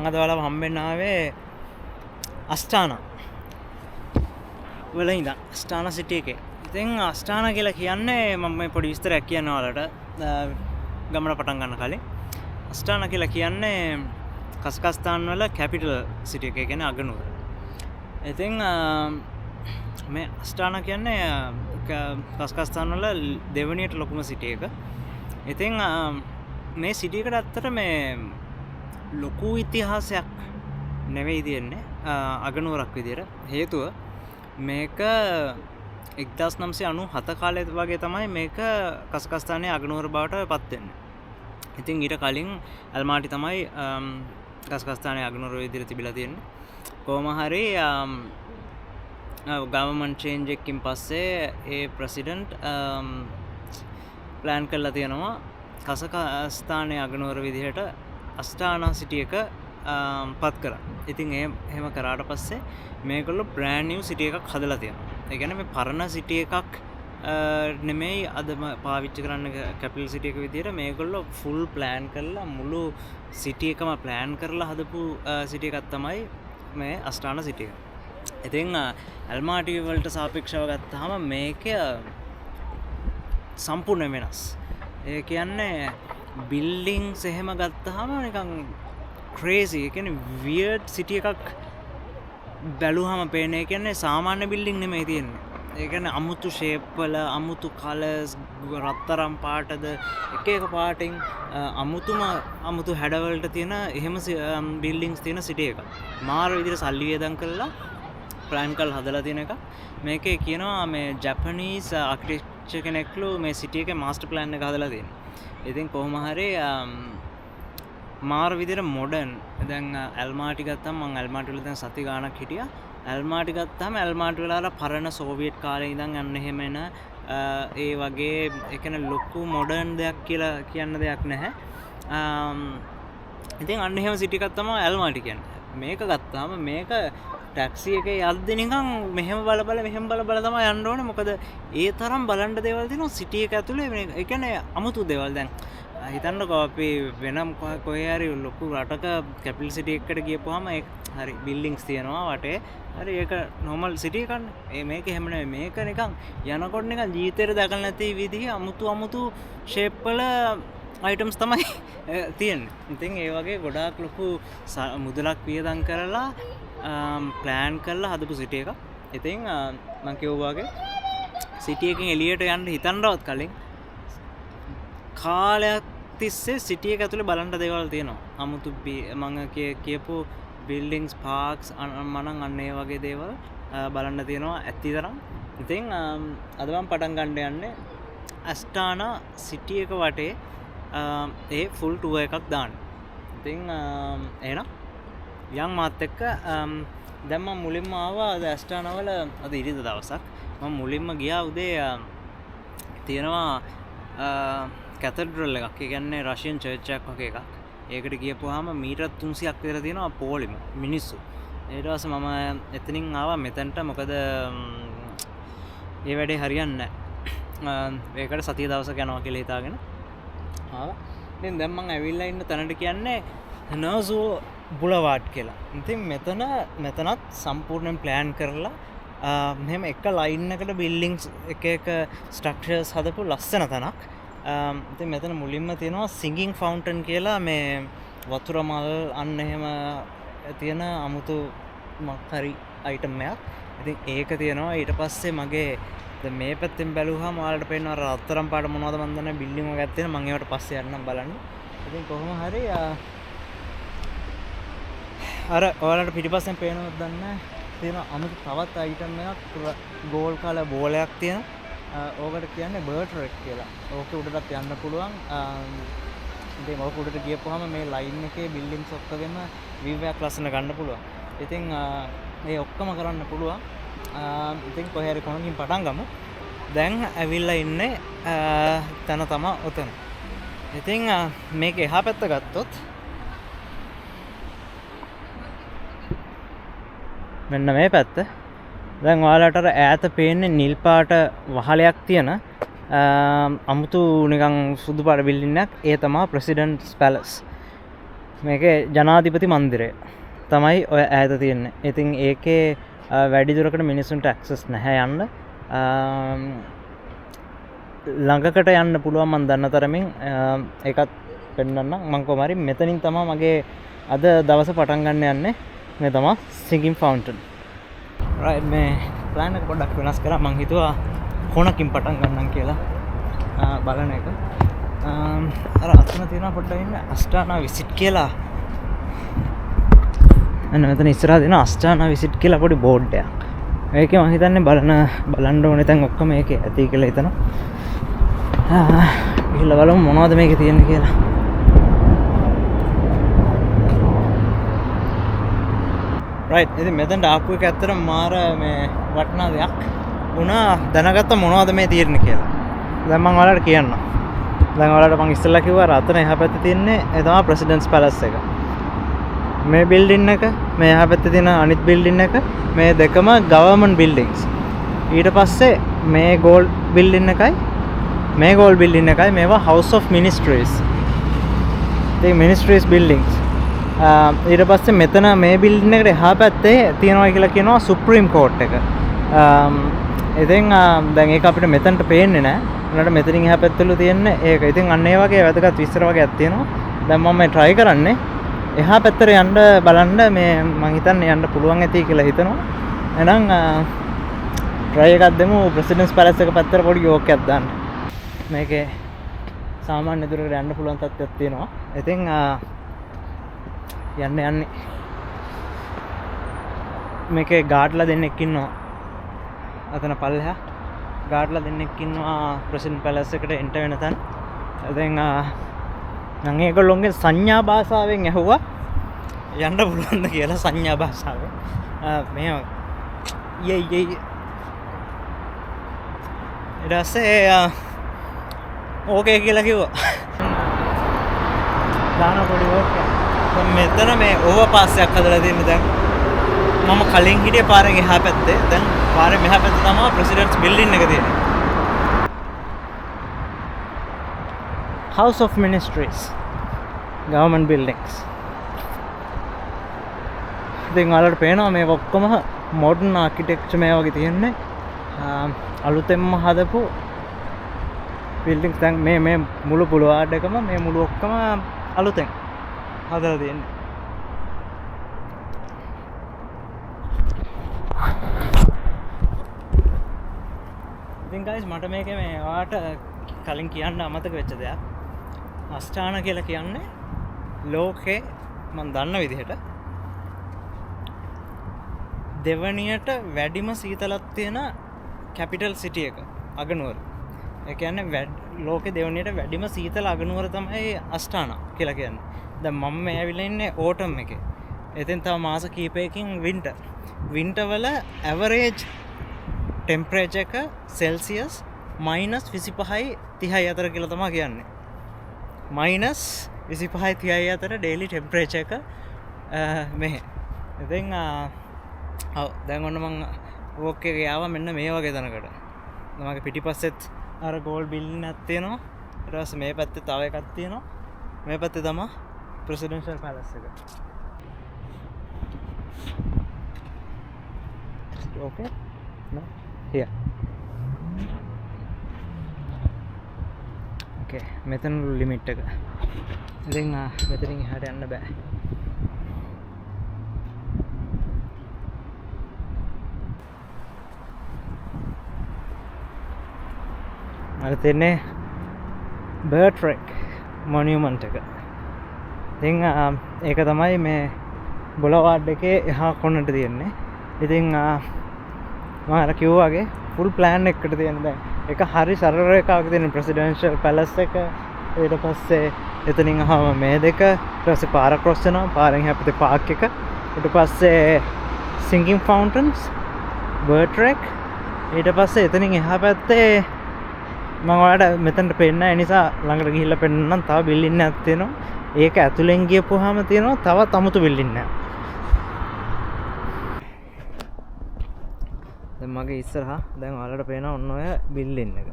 මං අද ඔයාලව හම්බෙන්න ආවේ අස්ටානා වල ඉඳන් අස්ටානා සිටි එකේ. ඉතින් අස්ටානා කියලා කියන්නේ මම මේ පොඩි විස්තරයක් කියන්න ඔයාලට ගමන පටන් ගන්න කලින්. අස්ටානා කියලා කියන්නේ කසකස්තාන් වල කැපිටල් සිටි එක, ඒ කියන්නේ අගනුවර. ඉතින් මේ අස්ටානා කියන්නේ කසකස්තාන් වල දෙවෙනියට ලොකුම සිටි එක. ඉතින් මේ සිටි එකට ඇත්තට මේ ලොකු ඉතිහාසයක් නෙවෙයි තියෙන්නේ අගනුවරක් විදියට. හේතුව මේක 1997 කාලය වගේ තමයි මේක කසකස්තානයේ අගනුවර බවට පත් වෙන්නේ. ඉතින් ඊට කලින් ඇල්මාටි තමයි කසකස්තානයේ අගනුවර විදියට තිබිලා තියෙන්නේ. කොහොම හරි ගවර්න්මන්ට් චේන්ජ් එකකින් පස්සේ ඒ ප්‍රෙසිඩන්ට් ප්ලෑන් කරලා තියෙනවා කසකස්තානයේ අගනුවර විදිහට අස්ටානා සිටි එක පත් කරා. ඉතින් එහෙම කරාට පස්සේ මේගොල්ලෝ බ්‍රෑන්ඩ් නිව් සිටි එකක් හදලා තියෙනවා. ඒ කියන්නේ මේ පරණ සිටි එකක් නෙමෙයි අද පාවිච්චි කරන්න කැපිටල් සිටි එක විදිහට. මේගොල්ලෝ ෆුල් ප්ලෑන් කරලා මුළු සිටි එකම ප්ලෑන් කරලා හදපු සිටි එකක් තමයි මේ අස්ටානා සිටි එක. ඉතින් ඇල්මාටි වලට සාපේක්ෂව ගත්තාම මේක සම්පූර්ණ වෙනස්. ඒ කියන්නේ බිල්ඩින්ග්ස් එහෙම ගත්තාම නිකන් ක්‍රේසි. ඒ කියන්නේ වියර්ඩ් සිටි එකක් බැලුවහම පේන. ඒ කියන්නේ සාමාන්‍ය බිල්ඩින් නෙමෙයි තියෙන්නේ. ඒ කියන්නේ අමුතු ෂේප් වල, අමුතු කලර්ස්, රත්තරන් පාටද එක එක පාටින් අමුතුම අමුතු හැඩවලට තියෙන එහෙම බිල්ඩින්ග්ස් තියෙන සිටි එකක්. මාර විදිහට සල්ලි වියදම් කරලා ප්ලෑන් කරලා හදලා තියෙන එකක්. මේකේ කියනවා මේ ජපනීස් ආකිටෙක්චර් කෙනෙක්ලු මේ සිටි එකේ මාස්ටර් ප්ලෑන් එක හදලා තියෙන්නේ. ඉතින් කොහොම හරි මාර විදිහට මොඩර්න්. දැන් ඇල්මාටි ගත්තම මං ඇල්මාටි වල දැන් සති ගාණක් හිටියා. ඇල්මාටි ගත්තාම ඇල්මාටි වල අර පරණ සෝවියට් කාලේ ඉඳන් අන්න එහෙම එන ඒ වගේ, ඒ කියන්නේ ලොකු මොඩර්න් දෙයක් කියලා කියන්න දෙයක් නැහැ. ඉතින් අන්න එහෙම සිටි එකක් තමයි ඇල්මාටි කියන්නේ. මේක ගත්තාම මේක ටැක්සි එකේ යද්දි නිකන් මෙහෙම බල බල මෙහෙම බල බල තමයි යන්න ඕනේ. මොකද ඒ තරම් බලන්න දේවල් තියෙනවා සිටි එක ඇතුලේ. මේ ඒ කියන්නේ අමුතු දේවල්. දැන් හිතන්නකෝ අපි වෙනම් කොහේ හරි ලොකු රටක කැපිටල් සිටි එකකට ගියපුවාම ඒ හරි බිල්ඩින්ග්ස් තියෙනවා වටේ. හරි ඒක නෝමල් සිටි එකක්නේ. ඒ මේක එහෙම නෙවෙයි. මේක නිකන් යනකොට නිකන් ජීවිතේට දැකලා නැති විදිහේ අමුතු අමුතු ෂේප් වල අයිටම්ස් තමයි තියෙන්නේ. ඉතින් ඒ වගේ ගොඩාක් ලොකු මුදලක් වියදම් කරලා ප්ලෑන් කරලා හදපු සිටි එකක්. ඉතින් මං කිව්වා වගේ සිටි එකෙන් එළියට යන්න හිතන්නවත් කලින් කාලයක් තිස්සේ සිටි එක ඇතුලේ බලන්න දේවල් තියෙනවා. අමුතු මං කියපු බිල්ඩින්ග්ස්, පාක්ස්, මනං අන්න ඒ වගේ දේවල් බලන්න තියෙනවා ඇති තරම්. ඉතින් අද මං පටන් ගන්න යන්නේ අස්ටානා සිටි එක වටේ ඒ ෆුල් ටුවර් එකක් දාන්න. ඉතින් එහෙනම් යන් මාත් එක්ක. දැන් මං මුලින්ම ආවා අද ඇස්ටානා වල, අද ඉරිදා දවසක්. මං මුලින්ම ගියා උදේ තියෙනවා කැතඩ්‍රල් එකක්. ඒ කියන්නේ රෂියන් චර්ච් එකක් වගේ එකක්. ඒකට ගියපුවාම මීටර 300ක් විතර තියෙනවා පොලිම මිනිස්සු. ඊට පස්සේ මම එතනින් ආවා මෙතනට. මොකද ඒ වැඩේ හරියන්නේ නැහැ. ඒකට සතිය දවසක් යනවා කියලා හිතාගෙන ආවා. ඉතින් දැන් මං ඇවිල්ලා ඉන්න තැනට කියන්නේ නර්සෝ බුලවාඩ් කියලා. ඉතින් මෙතනත් සම්පූර්ණයෙන් ප්ලෑන් කරලා මෙහෙම එක ලයින් එකට බිල්ඩින්ග්ස් එක එක ස්ට්‍රක්චර්ස් හදපු ලස්සන තැනක්. ඉතින් මෙතන මුලින්ම තියෙනවා සිංගින් ෆවුන්ටන් කියලා මේ වතුර මල් අන්න එහෙම තියෙන අමුතු මොකක් හරි අයිටම් එකක්. ඉතින් ඒක තියෙනවා. ඊට පස්සේ මගේ දැන් මේ පැත්තෙන් බැලුවාම ඔයාලට පේනවා අර රත්තරන් පාට මොනවද මන් දන්නේ නැහැ බිල්ඩින් වගේක් තියෙනවා. මං ඒවට පස්සේ යන්නම් බලන්න. ඉතින් කොහොම හරි අර ඔයාලට පිටිපස්සෙන් පේනවද දන්නේ නැහැ. තියෙන අමුතු තවත් අයිටම් එකක් ගෝල් කලර් බෝලයක් තියෙන. ඕකට කියන්නේ බර්ඩ් රෙක් කියලා. ඕක උඩටත් යන්න පුළුවන්. ඉතින් ඕක උඩට ගියපුවාම මේ ලයින් එකේ බිල්ඩින්ග්ස් ඔක්කොගෙම විව් එකක් ලස්සන ගන්න පුළුවන්. ඉතින් මේ ඔක්කොම කරන්න පුළුවන්. ඉතින් කොහේ හරි කොනකින් පටන් ගමු. දැන් ඇවිල්ලා ඉන්නේ තැන තමා ඔතන. ඉතින් මේක එහා පැත්ත ගත්තොත් මෙන්න මේ පැත්ත. දැන් ඔයාලට අර ඈත පේන්නේ නිල් පාට වහලයක් තියෙන අමුතු නිකන් සුදු පාට බිල්ඩින් එකක්. ඒ තමා ප්‍රෙසිඩන්ට්ස් පැලස්. මේකේ ජනාධිපති මන්දිරය තමයි ඔය ඈත තියෙන්නේ. ඉතින් ඒකේ වැඩි දුරකට මිනිස්සුන්ට ඇක්සස් නැහැ යන්න. ළඟකට යන්න පුළුවන් මං දන්න තරමින්. ඒකත් පෙන්වන්නම් මං කොහොම හරි. මෙතනින් තමයි මගේ අද දවස පටන් ගන්න යන්නේ. මේ තමයි සිංගින් ෆවුන්ටන්. රයිට්, මේ ප්ලෑන් එක පොඩ්ඩක් වෙනස් කරා. මං හිතුවා කොනකින් පටන් ගන්නම් කියලා බලන එක. අර අතන තියෙනවා පොඩ්ඩක් ඉන්න අස්ටානා විසිට් කියලා. අන්න මෙතන ඉස්සරහා තියෙන අස්ටානා විසිට් කියලා පොඩි බෝඩ් එකක්. මේකේ මං හිතන්නේ බලන්න ඕනේ තැන් ඔක්කොම මේකේ ඇති කියලා හිතනවා. ගිහිල්ලා බලමු මොනවද මේකේ තියෙන්නේ කියලා. රයිට්, ඉතින් මෙතනට ආපු එක ඇත්තටම මාර මේ වටිනා දෙයක් වුණා. දැනගත්ත මොනවද මේ තියෙන්නේ කියලා. දැන් මං ඔයාලට කියන්නම්. දැන් ඔයාලට මං ඉස්සෙල්ලා කිව්වා අර අතන එහා පැත්තේ තියෙන්නේ ඒ තමයි ප්‍රෙසිඩන්ට්ස් පැලස් එක. මේ බිල්ඩින් එක, මේ එහා පැත්තේ තියෙන අනිත් බිල්ඩින් එක, මේ දෙකම ගවර්න්මන්ට් බිල්ඩින්ග්ස්. ඊට පස්සේ මේ ගෝල්ඩ් බිල්ඩින් එකයි මේ ගෝල්ඩ් බිල්ඩින් එකයි මේවා හවුස් ඔෆ් මිනිස්ට්‍රීස්. ඉතින් මිනිස්ට්‍රීස් බිල්ඩින්ග්ස්. ඊට පස්සේ මෙතන මේ බිල්ඩින් එකට එහා පැත්තේ තියෙනවා කියලා කියනවා සුප්‍රීම් කෝට් එක. ඉතින් දැන් ඒක අපිට මෙතනට පේන්නේ නෑ. උනාට මෙතනින් එහා පැත්තවල තියෙන්නේ ඒක. ඉතින් අන්න ඒ වගේ වැදගත් විස්තර වගේක් තියෙනවා. දැන් මම මේ try කරන්නේ එහා පැත්තට යන්න බලන්න. මේ මං හිතන්නේ යන්න පුළුවන් ඇති කියලා හිතනවා. එහෙනම් try එකක් දෙමු ප්‍රෙසිඩන්ට්ස් පැලස් එක පැත්තට පොඩි වෝක් එකක් දාන්න. මේකේ සාමාන්‍ය දුරකට යන්න පුළුවන් තත්ත්වයක් තියෙනවා. ඉතින් යන්න යන්නේ. මේකේ ගාඩ්ලා දෙන්නෙක් ඉන්නවා. අතන පල්ලෙහා ගාඩ්ලා දෙන්නෙක් ඉන්නවා ප්‍රෙසිඩන්ට් පැලස් එකට එන්ටර් වෙන තැන. ඉතින් මං ඒගොල්ලොන්ගේ සංඥා භාෂාවෙන් ඇහුවා යන්න පුළුවන්ද කියලා සංඥා භාෂාවෙන්. මෙහෙම යේ යේ ඊට පස්සේ ඕකේ කියලා කිව්වා. දාන පොඩි වෝක් එකක්. දැන් මෙතන මේ ඕවර්පාස් එකක් හදලා තියෙන්නේ. දැන් මම කලින් හිටිය පාරෙන් එහා පැත්තේ. දැන් පාරේ මෙහා පැත්තේ තමයි ප්‍රෙසිඩන්ට්ස් බිල්ඩින් එක තියෙන්නේ. House of Ministries, government buildings. ඉතින් ඔයාලට පේනවා මේ ඔක්කොම මොඩර්න් ආකිටෙක්චර් මේ වගේ තියෙන්නේ. අලුතෙන්ම හදපු බිල්ඩින්ග්ස්. දැන් මේ මුළු පුලුවාඩ් එකම මේ මුළු ඔක්කොම අලුතෙන් හදලා තියෙන්නේ. ඉතින් ගයිස් මට මේකේ මේ ඔයාලට කලින් කියන්න අමතක වෙච්ච දෙයක්. අස්ටානා කියලා කියන්නේ ලෝකේ මං දන්න විදිහට දෙවනියට වැඩිම සීතලක් තියෙන කැපිටල් සිටි එක, අගනුවර. ඒ කියන්නේ ලෝකේ දෙවනියට වැඩිම සීතල අගනුවර තමයි අස්ටානා කියලා කියන්නේ. දැන් මම මේ ඇවිල්ලා ඉන්නේ ඕටම් එකේ. ඉතින් තව මාස කීපයකින් වින්ටර්. වින්ටර් වල ඇවරේජ් ටෙම්පරේචර් එක සෙල්සියස් මයිනස් විසිපහයි තිහයි අතර කියලා තමයි කියන්නේ. මයිනස් විසිපහයි තිහයි අතර ඩේලි ටෙම්පරේචර් එක මෙහෙ. ඉතින් ඔව් දැන් ඔන්න මං වෝක් එකේ ආවා මෙන්න මේ වගේ තැනකට. මගේ පිටිපස්සෙත් අර ගෝල්ඩ් බිල්ඩින් එකක් තියෙනවා. ඊට පස්සේ මේ පැත්තේ තව එකක් තියෙනවා. මේ පැත්තේ තමයි ප්‍රෙසිඩෙන්ෂල් පැලස් එක. Okay? No? Here. Okay, මෙතන ලිමිට් එක. ඉතින් මෙතනින් එහාට යන්න බෑ. අර තියෙන්නේ බර්ට්‍රෙක් මොනියුමන්ට් එක. ඉතින් ඒක තමයි මේ බොලවාඩ් එකේ එහා කොනට තියෙන්නේ. ඉතින් මම අර කිව්වා වගේ ෆුල් ප්ලෑන් එකකට තියෙන දැන් ඒක හරි සරල රේඛාවක තියෙන ප්‍රෙසිඩෙන්ෂල් පැලස් එක, ඊට පස්සේ එතනින් ආවම මේ දෙක, ඊට පස්සේ පාර ක්‍රොස් වෙනවා, පාරෙන් එහා පැත්තේ පාක් එක, ඊට පස්සේ සිංගින් ෆවුන්ටන්ස්, බර්ට්‍රෙක්, ඊට පස්සේ එතනින් එහා පැත්තේ මම ඔයාලට මෙතනට පෙන්නන ඒ නිසා ළඟට ගිහිල්ලා පෙන්නන්නම්. තව බිල්ඩින් එකක් තියෙනවා. ඒක ඇතුලෙන් ගියපුවාම තියෙනවා තවත් අමුතු බිල්ඩින් එකක්. දැන් මගේ ඉස්සරහා දැන් ඔයාලට පේනවා ඔන්න ඔය බිල්ඩින් එක.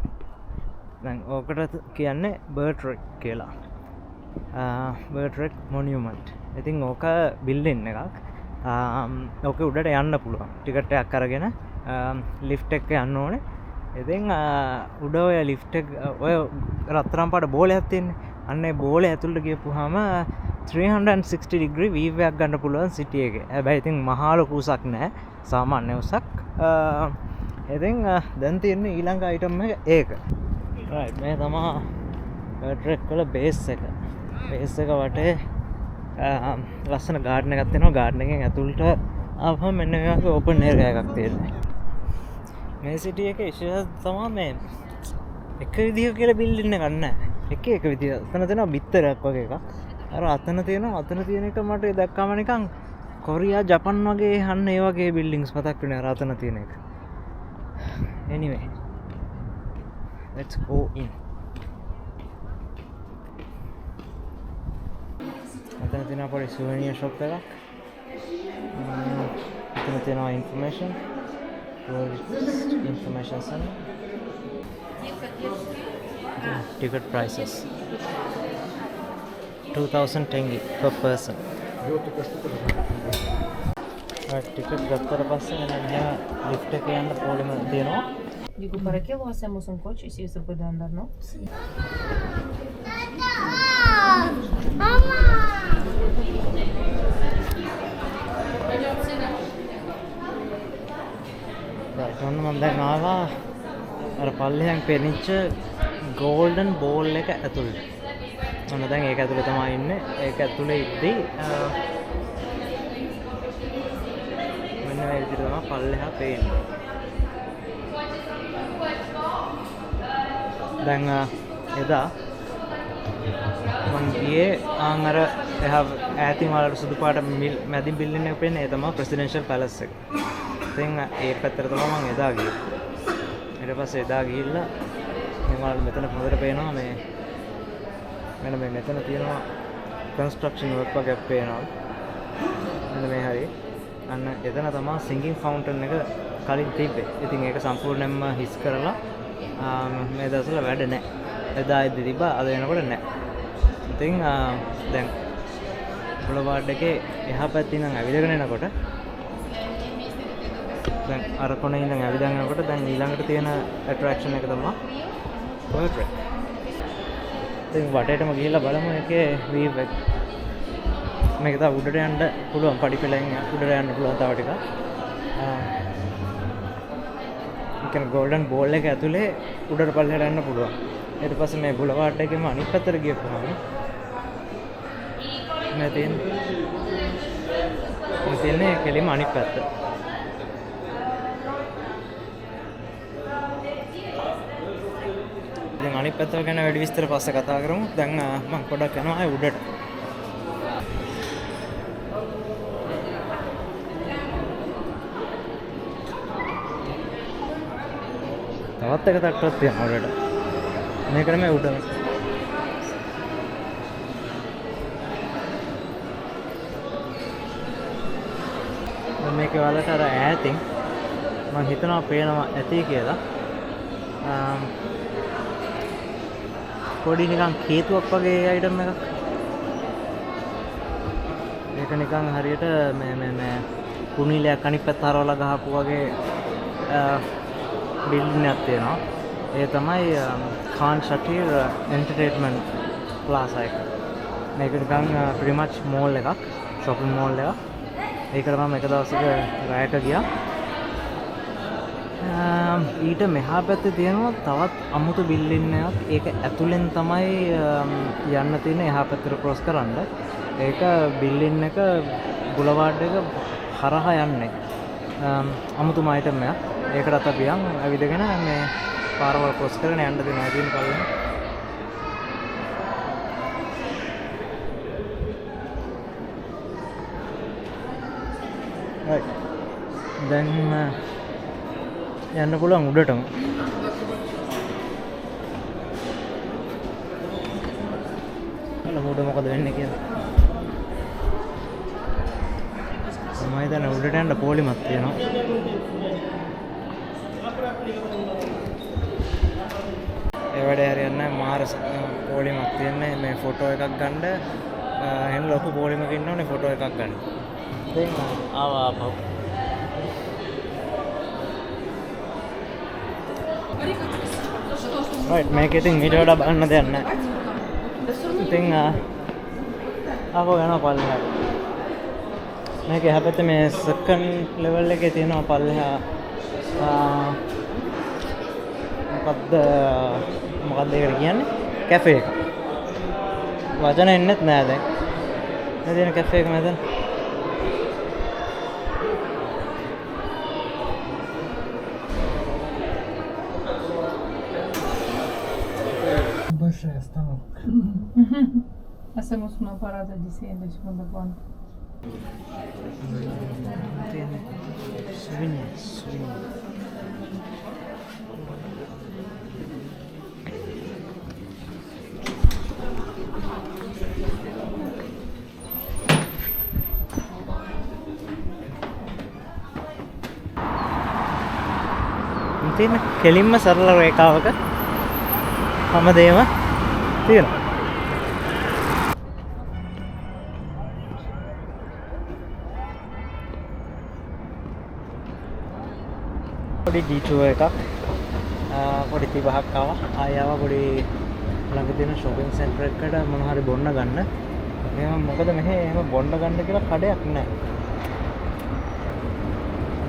දැන් ඕකට කියන්නේ බර්ට්‍රෙක් කියලා. බර්ට්‍රෙක් මොනියුමන්ට්. ඉතින් ඕක බිල්ඩින් එකක්. ඕක උඩට යන්න පුළුවන්. ටිකට් එකක් අරගෙන ලිෆ්ට් එක යන්න ඕනේ. ඉතින් උඩ ඔය ලිෆ්ට් එක ඔය රත්තරන් පාට බෝලයක් තියෙන්නේ. අන්න ඒ බෝලේ ඇතුළට ගියපුවාම 360 ඩිග්‍රී වීව් එකක් ගන්න පුළුවන් සිටි එකේ. හැබැයි ඉතින් මහා ලොකු උසක් නෑ. සාමාන්‍ය උසක්. ඉතින් දැන් තියෙන්නේ ඊළඟ අයිටම් එක ඒක. රයිට්, මේ තමා ට්‍රෙක් වල බේස් එක. බේස් එක වටේ ලස්සන ගාඩන් එකක් තියෙනවා. ගාඩන් එකෙන් ඇතුළට ආවම මෙන්න මේ වගේ ඕපන් ඒරියා එකක් තියෙනවා. මේ සිටි එකේ විශේෂ තමා මේ එක විදිහ කියලා බිල්ඩින් එකක් නෑ. එක එක විදිහ. අතන තියෙනවා බිත්තරයක් වගේ එකක්. අර අතන තියෙනවා, අතන තියෙන එක මට දැක්කම නිකන් කොරියා ජපන් වගේ අන්න ඒ වගේ බිල්ඩින්ග්ස් මතක් වෙනවා අර අතන තියෙන එක. Anyway, let's go in. අතන තියෙනවා පොඩි සුවෙනියර් ෂොප් එකක්. එතන තියෙනවා information, tourist information center. Ticket prices 2000 tenge per person. Right, ticket ගත්තට පස්සේ මෙන්න මෙහෙම lift එක යන්න පොලිම තියෙනවා. Digo, para que lo hacemos un coche si se puede andar, no? Right, ඔන්න මම දැන් ආවා අර පල්ලෙහාන් පෙනිච්ච ගෝල්ඩන් බෝල් එක ඇතුළට. ඔන්න දැන් ඒක ඇතුළේ තමයි ඉන්නේ. ඒක ඇතුළේ ඉද්දි මෙන්න මේ විදිහට තමයි පල්ලෙහා පේන්නේ. දැන් එදා මං ගියේ ආන් අර එහා ඈතින් වලට සුදු පාට මැදින් බිල්ඩින් එක පේන්නේ, ඒ තමයි ප්‍රෙසිඩෙන්ෂල් පැලස් එක. ඉතින් ඒ පැත්තට තමයි මං එදා ගියේ. ඊට පස්සේ එදා ගිහිල්ලා මේ ඔයාලට මෙතන හොඳට පේනවා මේ මෙන්න මේ මෙතන තියෙනවා කන්ස්ට්‍රක්ෂන් වර්ක් වගේක් පේනවා. මෙන්න මේ හරිය. අන්න එතන තමයි සිංගින් ෆවුන්ටන් එක කලින් තිබ්බේ. ඉතින් ඒක සම්පූර්ණයෙන්ම හිස් කරලා මේ දවස්වල වැඩ නැහැ. එදා එද්දි තිබ්බා, අද වෙනකොට නැහැ. ඉතින් දැන් බුලවාඩ් එකේ එහා පැත්තේ ඉඳන් ඇවිදගෙන එනකොට දැන් අර කොනේ ඉඳන් ඇවිදගෙන එනකොට දැන් ඊළඟට තියෙන ඇට්‍රැක්ෂන් එක තමයි ඔය ට්‍රෙක්. ඉතින් වටේටම ගිහිල්ලා බලමු ඒකේ වීව් එක. මේක තව උඩට යන්න පුළුවන්, පඩි පෙළෙන් උඩට යන්න පුළුවන් තව ටිකක්. ඒ කියන්නේ ගෝල්ඩන් බෝල් එක ඇතුලේ උඩට පල්ලෙහාට යන්න පුළුවන්. ඊට පස්සේ මේ බුලවාඩ් එකේම අනිත් පැත්තට ගියපුවාම මේ තියෙන්නේ කෙලින්ම අනිත් පැත්ත. දැන් අනිත් පැත්ත ගැන වැඩි විස්තර පස්සේ කතා කරමු. දැන් මං පොඩක් යනවා ආයේ උඩට. තවත් එක තට්ටුවක් තියෙනවා උඩට. මේක නෙමෙයි උඩම. දැන් මේක ඔයාලට අර ඈතින් මං හිතනවා පේනවා ඇති කියලා. පොඩි නිකන් කේතුවක් වගේ අයිටම් එකක්. ඒක නිකන් හරියට මේ මේ මේ කුණීලයක් අනිත් පැත්ත හරවලා ගහපු වගේ බිල්ඩින් එකක් තියෙනවා. ඒ තමයි ખાન ෂටීර් එන්ටර්ටේන්මන්ට් ප්ලාසා එක. මේක නිකන් pretty much mall එකක්, shopping mall එකක්. ඒකට මම එක දවසක රැයක ගියා. ඊට මෙහා පැත්තේ තියෙනවා තවත් අමුතු බිල්ඩින් එකක්. ඒක ඇතුලෙන් තමයි යන්න තියෙන්නේ එහා පැත්තට ක්‍රොස් කරන්න. ඒක බිල්ඩින් එක බුලවාඩ් එක හරහා යන්නේ. අමුතුම අයිටම් එකක්. ඒකටත් අපි යන් ඇවිදගෙන මේ පාරවල් ක්‍රොස් කරගෙන යන්න දෙනවා තියෙන පල්ලෙන්. Right. දැන් යන්න පුළුවන් උඩටම. බලමු උඩ මොකද වෙන්නේ කියලා. මම හිතන්නේ උඩට යන්න පොලිමක් තියෙනවා. ඒ වැඩේ හරියන්නේ නැහැ. මාර පොලිමක් තියෙන්නේ. මේ ෆොටෝ එකක් ගන්න එහෙනම් ලොකු පොලිමක ඉන්න ඕනේ ෆොටෝ එකක් ගන්න. ඉතින් ආවා ආපහු. රයිට්, මේක ඉතින් ඊට වඩා බලන්න දෙයක් නැහැ. ඉතින් ආපහු යනවා පල්ලෙහාට. මේක එහා පැත්තේ මේ සෙකන්ඩ් ලෙවල් එකේ තියෙනවා පල්ලෙහා මොකද්ද මොකද්ද ඒකට කියන්නේ, කැෆේ එක. වචන එන්නෙත් නෑ දැන්. මේ තියෙන කැෆේ එක මෙතන. Большая остановка. Hacemos una parada diciendo segunda planta. Souvenir, souvenir. තියෙන කෙලින්ම සරල රේඛාවක හැමදේම තියෙනවා. පොඩි ඩීටුවර් එකක්, පොඩි තිබහක් ආවා. ආය ආවා පොඩි ළඟ තියෙන ෂොපින් සෙන්ටර් එකකට මොන හරි බොන්න ගන්න. එහෙම මොකද මෙහෙ එහෙම බොන්න ගන්න කියලා කඩයක් නැහැ.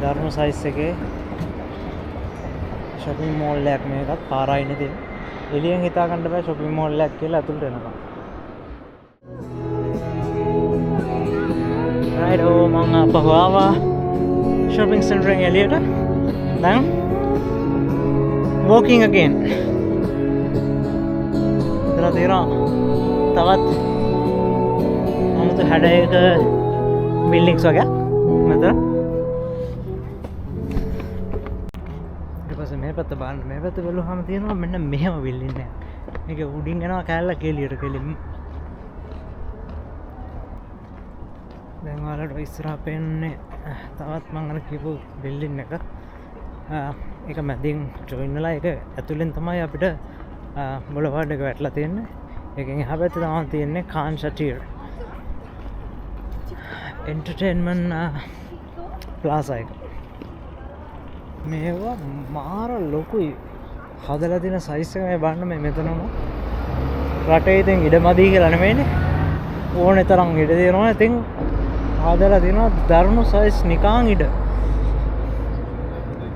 දරුණු සයිස් එකේ ෂොපින් මෝල් එකක් මේකත් පාර අයිනේ තියෙන. එළියෙන් හිතා ගන්න බෑ ෂොපින් මෝල් එකක් කියලා ඇතුළට එනකම්. රයිට්, ඔව් මං ආපහු ආවා ෂොපින් සෙන්ටර් එකෙන් එළියට. දැන් walking again. එතන තියෙනවා තවත් අමුතු හැඩයක බිල්ඩින්ග්ස් වගේ මෙතන. ඊට පස්සේ මේ පැත්ත බලන්න. මේ පැත්ත බැලුවාම තියෙනවා මෙන්න මෙහෙම බිල්ඩින් එකක්. මේක උඩින් යනවා කෑල්ලක් එළියට කෙලින්ම. දැන් ඔයාලට ඉස්සරහා පේන්නේ තවත් මං අර කියපු බිල්ඩින් එක. ඒක මැදින් ජොයින් වෙලා ඒක ඇතුලෙන් තමයි අපිට බොලවඩ් එක වැටලා තියෙන්නේ. ඒකෙන් එහා පැත්තේ තමයි තියෙන්නේ කාන් ෂටීර් එන්ටර්ටේන්මන්ට් ප්ලාසා එක. මේවා මාර ලොකුයි. හදලා තියෙන සයිස් එක මේ බලන්න. මේ මෙතනම රටේ ඉතින් ඉඩ මදි කියලා නෙමෙයිනේ, ඕනේ තරම් ඉඩ තියෙනවා. ඉතින් හදලා තියෙනවා දරුණු සයිස් නිකන් ඉඩ.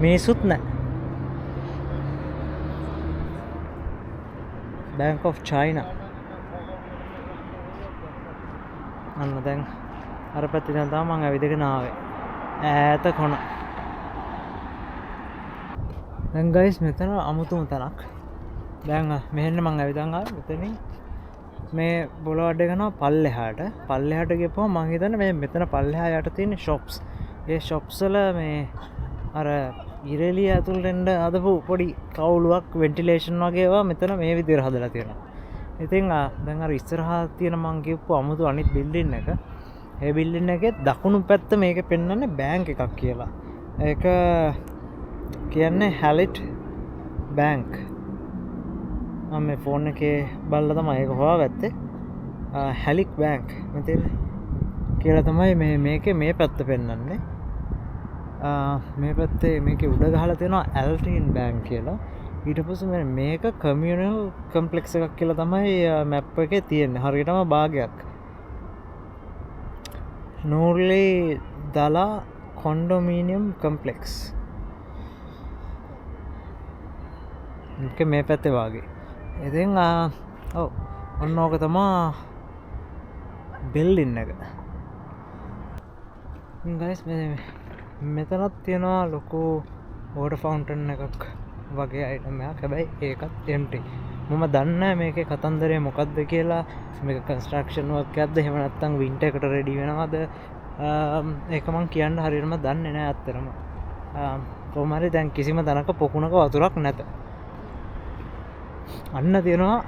මිනිස්සුත් නෑ. Bank of China. අන්න දැන් අර පැත්තේ ඉඳන් තමයි මං ඇවිදගෙන ආවේ. ඈත කොන. දැන් ගයිස් මෙතන අමුතුම තැනක්. දැන් මෙහෙන්න මං ඇවිදන් ආවේ. මෙතනින් මේ බොලවඩ් එක යනවා පල්ලෙහාට. පල්ලෙහාට ගියපුවම මං හිතන්නේ මේ මෙතන පල්ලෙහා යට තියෙන ෂොප්ස්. ඒ ෂොප්ස් වල මේ අර ඉරෙලිය ඇතුළට එන්න හදපු පොඩි කවුළුවක් වෙන්ටිලේෂන් වගේ ඒවා මෙතන මේ විදිහට හදලා තියෙනවා. ඉතින් දැන් අර ඉස්සරහා තියෙන මං කියපු අමුතු අනිත් බිල්ඩින් එක, ඒ බිල්ඩින් එකේ දකුණු පැත්ත මේක පෙන්වන්නේ බැංක් එකක් කියලා. ඒක කියන්නේ හැලිට් බැංක්. මම මේ ෆෝන් එකේ බලලා තමයි ඒක හොයාගත්තේ. හැලික් බැංක් මෙතන කියලා තමයි මේකේ මේ පැත්ත පෙන්වන්නේ. මේ පැත්තේ මේකේ උඩ ගහලා තියෙනවා ඇල්ටීන් බැංක් කියලා. ඊට පස්සේ මේක කමියුනල් කම්ප්ලෙක්ස් එකක් කියලා තමයි මැප් එකේ තියෙන්නේ. හරියටම භාගයක්. නූර්ලි දලා කොන්ඩොමීනියම් කම්ප්ලෙක්ස්. මේක මේ පැත්තේ වාගේ. ඉතින් ඔව් ඔන්න ඕක තමා බිල්ඩින් එක. ගයිස් මෙතනත් තියෙනවා ලොකු වෝටර් ෆවුන්ටන් එකක් වගේ අයිටම් එකක්. හැබැයි ඒකත් එම්ටි. මම දන්නේ නෑ මේකේ කතන්දරය මොකද්ද කියලා. මේක කන්ස්ට්‍රක්ෂන් වර්ක් එකක්ද එහෙම නැත්නම් වින්ටර් එකට රෙඩි වෙනවද? ඒක මං කියන්න හරියටම දන්නේ නෑ ඇත්තටම. කොහොම හරි දැන් කිසිම තැනක පොකුණක වතුරක් නැත. අන්න තියෙනවා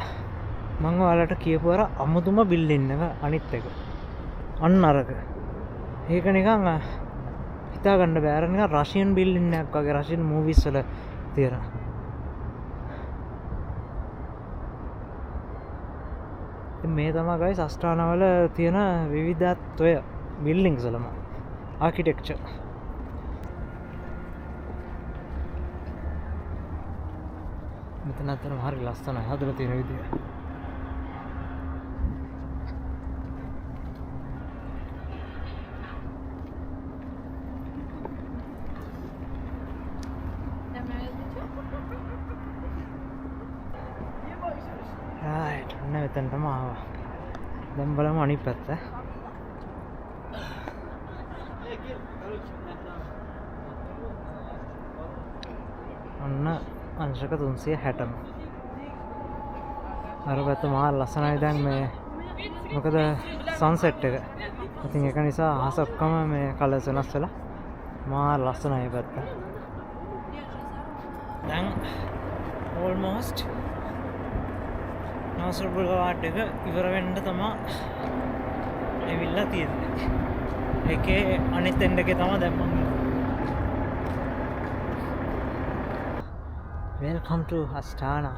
මං ඔයාලට කියපු අර අමුතුම බිල්ඩින් එක අනිත් එක. අන්න අරක. ඒක නිකන් හිතා ගන්න බෑ. අර නිකන් රෂියන් බිල්ඩින් එකක් වගේ රෂියන් මූවිස් වල තියෙන. ඉතින් මේ තමයි ගයිස් අස්ටානාවල තියෙන විවිධත්වය බිල්ඩින්ග්ස් වලම ආකිටෙක්චර්. මෙතන අතරම හරි ලස්සනයි හදලා තියෙන විදිය. රයිට්, ඔන්න මෙතනටම ආවා. දැන් බලමු අනිත් පැත්ත. ඔන්න අංශක 360ම. අර පැත්ත මාර ලස්සනයි දැන් මේ, මොකද සන්සෙට් එක. ඉතින් ඒක නිසා අහස ඔක්කොම මේ කලර්ස් වෙනස් වෙලා මාර ලස්සනයි මේ පැත්ත. දැන් ඕල්මෝස්ට් නාසර් බුලවාඩ් එක ඉවර වෙන්න තමා ඇවිල්ලා තියෙන්නේ. ඒකේ අනිත් එන්ඩ් එකේ තමා දැන් මං ඉන්නේ. Welcome to Astana.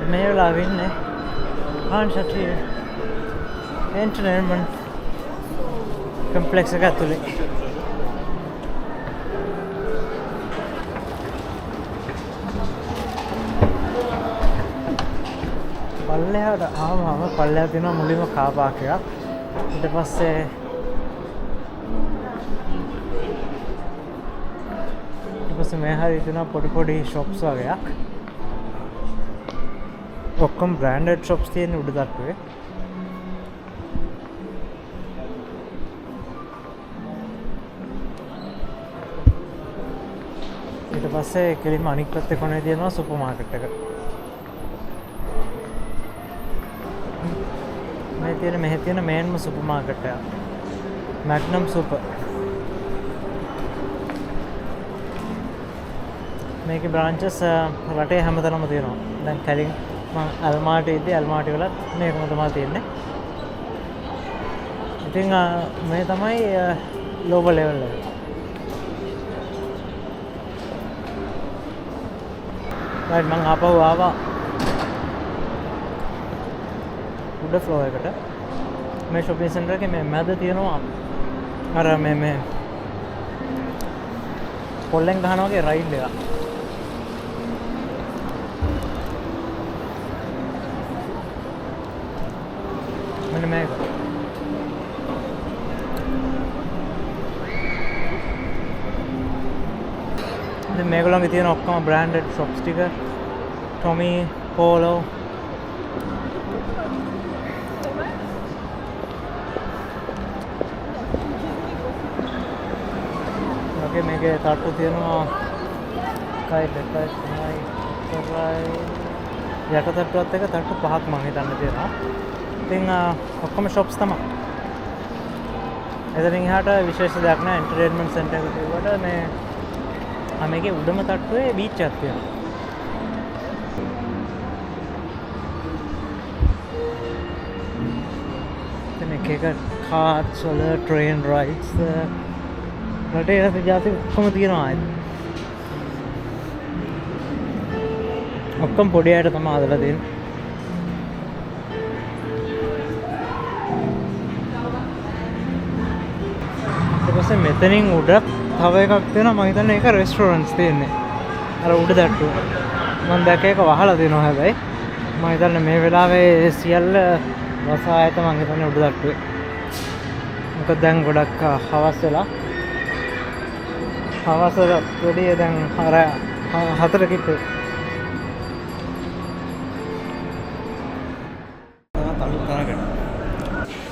මේ වෙලාවේ ඉන්නේ Khan Shatyr entertainment complex එක ඇතුලේ. පල්ලෙහාට ආවම පල්ලෙහා තියෙනවා මුලින්ම කාර් පාක් එකක්. ඊට පස්සේ මේ හරිය තියෙනවා පොඩි පොඩි ෂොප්ස් වගේක්. ඔක්කොම බ්‍රෑන්ඩඩ් ෂොප්ස් තියෙන උඩ තට්ටුවේ. ඊට පස්සේ කෙලින්ම අනික් පැත්තේ කොනේ තියෙනවා සුපර් මාකට් එක. මෙහෙ තියෙන මේන්ම සුපර් මාකට් එක. මැග්නම් සුපර්. මේකේ බ්‍රාන්චස් රටේ හැමතැනම තියෙනවා. දැන් කලින් මං ඇල්මාටි ඉද්දි ඇල්මාටි වලත් මේකම තමයි තියෙන්නේ. ඉතින් මේ තමයි ලෝවර් ලෙවල් එක. රයිට්, මං ආපහු ආවා උඩ ෆ්ලෝර් එකට. මේ ෂොපින් සෙන්ටර් එකේ මේ මැද තියෙනවා අර මේ පොල්ලෙන් ගහන වගේ රයිඩ් එකක්. මෙන්න මේක. ඉතින් මේගොල්ලන්ගේ තියෙන ඔක්කොම බ්‍රෑන්ඩඩ් ෂොප්ස් ටික, ටොමි, පෝලෝ, වගේ මේකේ තට්ටු තියෙනවා 1 2 3 4 යට තට්ටුවත් එක තට්ටු පහක් මං හිතන්නේ තියෙනවා. ඉතින් ඔක්කොම ෂොප්ස් තමයි. එතනින් එහාට විශේෂ දෙයක් නෑ. එන්ටර්ටේන්මන්ට් සෙන්ටර් එක කිව්වට මේ මේකේ උඩම තට්ටුවේ බීච් එකක් තියෙනවා. ඉතින් එක එක කාට්ස් වල ට්‍රේන් රයිඩ්ස් රටේ නැති ජාති ඔක්කොම තියෙනවා ආයෙත්. ඔක්කොම පොඩි අයට තමයි හදලා තියෙන්නේ. ඊට පස්සේ මෙතනින් උඩ තව එකක් තියෙනවා. මං හිතන්නේ ඒක රෙස්ටෝරන්ට්ස් තියෙන්නේ. අර උඩ තට්ටුව. මං දැක්ක එක වහලා තියෙනවා හැබැයි. මං හිතන්නේ මේ වෙලාවේ සියල්ල වසා ඇත මං හිතන්නේ උඩ තට්ටුවේ. මොකද දැන් ගොඩක් හවස් වෙලා. හවස වැඩි දැන් අර 4 කිට්ටු. තවත් අලුත් අරගෙන.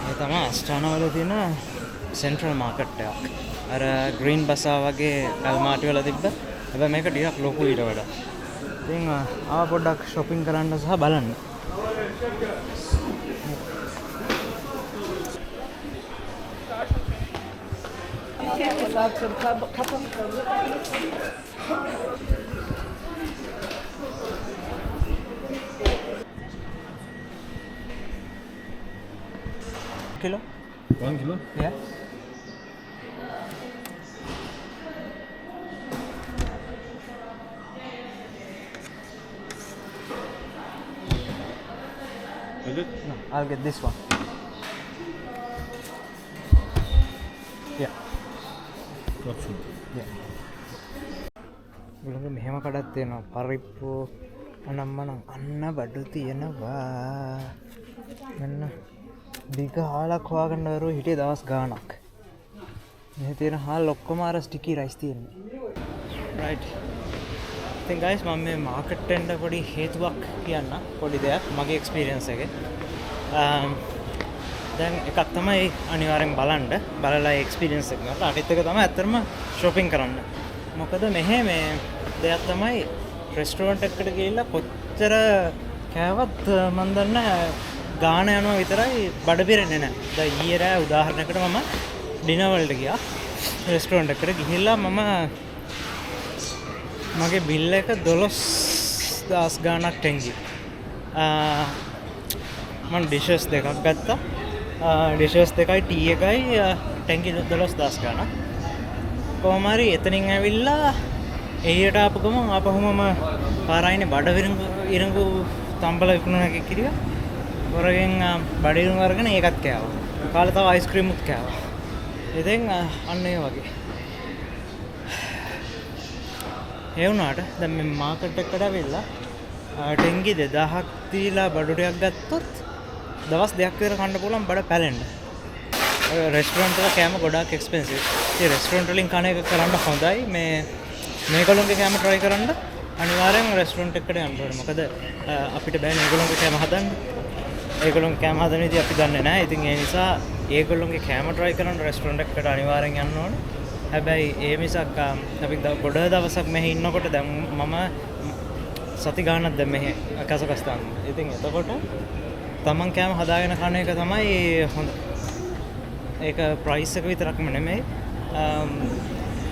මේ තමයි අස්ටානා වල තියෙන සෙන්ට්‍රල් මාකට් එකක්. අර ග්‍රීන් බසා වගේ ඇල්මාටි වල තිබ්බ. හැබැයි මේක ටිකක් ලොකු ඊට වඩා. ඉතින් ආව පොඩ්ඩක් shopping කරන්න සහ බලන්න. Kilo? 1 kilo? Yeah. Is it? No, I'll get this one. Yeah. Option. Yeah. උලඟ මෙහෙම කඩක් තියෙනවා. පරිප්පු අනම්මනම් අන්න බඩු තියෙනවා. මෙන්න දිග හාලක් හොයාගන්න බැරුව හිටියේ දවස් ගාණක්. මෙහෙ තියෙන හාල් ඔක්කොම අර ස්ටිකි රයිස් තියෙන්නේ. රයිට්. ඉතින් ගයිස් මම මේ මාකට් එන්න පොඩි හේතුවක් කියන්න, පොඩි දෙයක් මගේ එක්ස්පීරියන්ස් එකේ. දැන් එකක් තමයි අනිවාර්යෙන් බලන්න, බලලා එක්ස්පීරියන්ස් එක ගන්න. අනිත් එක තමයි ඇත්තටම shopping කරන්න. මොකද මෙහෙ මේ දෙයක් තමයි රෙස්ටෝරන්ට් එකකට ගිහිල්ලා කොච්චර කෑවත් මන් දන්නේ ගාන යනවා විතරයි, බඩ පිරෙන්නේ නැහැ. දැන් ඊයේ රෑ උදාහරණයකට මම ඩිනර් වලට ගියා. රෙස්ටෝරන්ට් එකට ගිහිල්ලා මම මගේ බිල් එක 12,000 ගාණක් ටෙන්ගි. මං ඩිෂස් දෙකක් ගත්තා. ඩිෂස් දෙකයි ටී එකයි ටෙන්ගි 12,000 ගාණක්. කොහොම හරි එතනින් ඇවිල්ලා එළියට ආපු ගමන් ආපහුම මම පාරායිනේ බඩ ඉරඟු තම්බල විකුණන එකෙක් හිටියා. හොරගෙන් බඩ ඉරඟු අරගෙන ඒකත් කෑවා. කාලා තව අයිස්ක්‍රීම් උත් කෑවා. ඉතින් අන්න ඒ වගේ. ඒ වුණාට දැන් මේ මාකට් එකට ඇවිල්ලා ටෙන්ගි 2000ක් දීලා බඩු ටිකක් ගත්තොත් දවස් දෙකක් විතර කන්න පුළුවන් බඩ පැලෙන්න. ඔය රෙස්ටෝරන්ට් වල කෑම ගොඩාක් එක්ස්පෙන්සිව්. ඉතින් රෙස්ටෝරන්ට් වලින් කන එක කරන්න හොඳයි. මේගොල්ලොන්ගේ කෑම try කරන්න අනිවාර්යෙන් රෙස්ටෝරන්ට් එකට යන්න ඕනේ. මොකද අපිට බෑ මේගොල්ලොන්ගේ කෑම හදන්න. ඒගොල්ලොන්ගේ කෑම හදන විදිය අපි දන්නේ නැහැ. ඉතින් ඒ නිසා ඒගොල්ලොන්ගේ කෑම try කරන්න රෙස්ටෝරන්ට් එකට අනිවාර්යෙන් යන්න ඕනේ. හැබැයි ඒ මිසක් අපි ගොඩ දවසක් මෙහි ඉන්නකොට දැන් මම සති ගාණක් දැන් මෙහි කසකස්තාන්. ඉතින් එතකොට තමන් කෑම හදාගෙන කන එක තමයි හොඳ. ඒක ප්‍රයිස් එක විතරක්ම නෙමෙයි,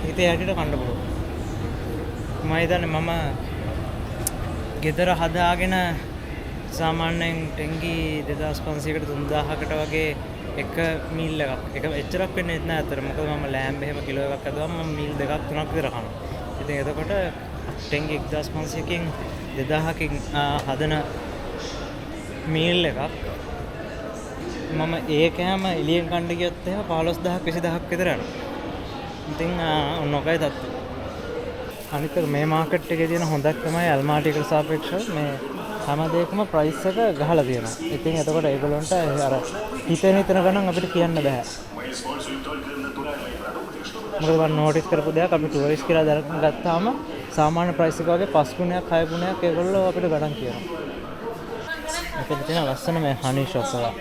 හිතේ හැටියට කන්න පුළුවන්. මම හිතන්නේ මම ගෙදර හදාගෙන සාමාන්‍යයෙන් ටෙන්ගි 2500කට 3000කට වගේ එක මීල් එකක්. එක එච්චරක් වෙන්නේ නැහැ අතර. මොකද මම ලෑම්බ් එහෙම කිලෝ එකක් හදුවම මම මීල් දෙකක් තුනක් විතර කනවා. ඉතින් එතකොට ටෙන්ගි 1500කින් 2000කින් හදන මීල් එකක් මම ඒ කෑම එළියෙන් කන්න ගියොත් එහෙම 15000ක් 20000ක් විතර යනවා. ඉතින් ඔන්න ඔකයි තත්ත්වය. අනිත් එක මේ මාකට් එකේ තියෙන හොඳක් තමයි ඇල්මාටි එකට සාපේක්ෂව මේ හැම දෙයකම ප්‍රයිස් එක ගහලා තියෙනවා. ඉතින් එතකොට ඒගොල්ලන්ට අර හිතෙන හිතන ගණන් අපිට කියන්න බෑ. මොකද මම නෝටිස් කරපු දෙයක් අපි ටුවරිස්ට් කියලා දැනගත්තාම සාමාන්‍ය ප්‍රයිස් එක වගේ 5 ගුණයක් 6 ගුණයක් ඒගොල්ලෝ අපිට ගණන් කියනවා. මෙතන තියෙන ලස්සන මේ හනි ෂොප් එක.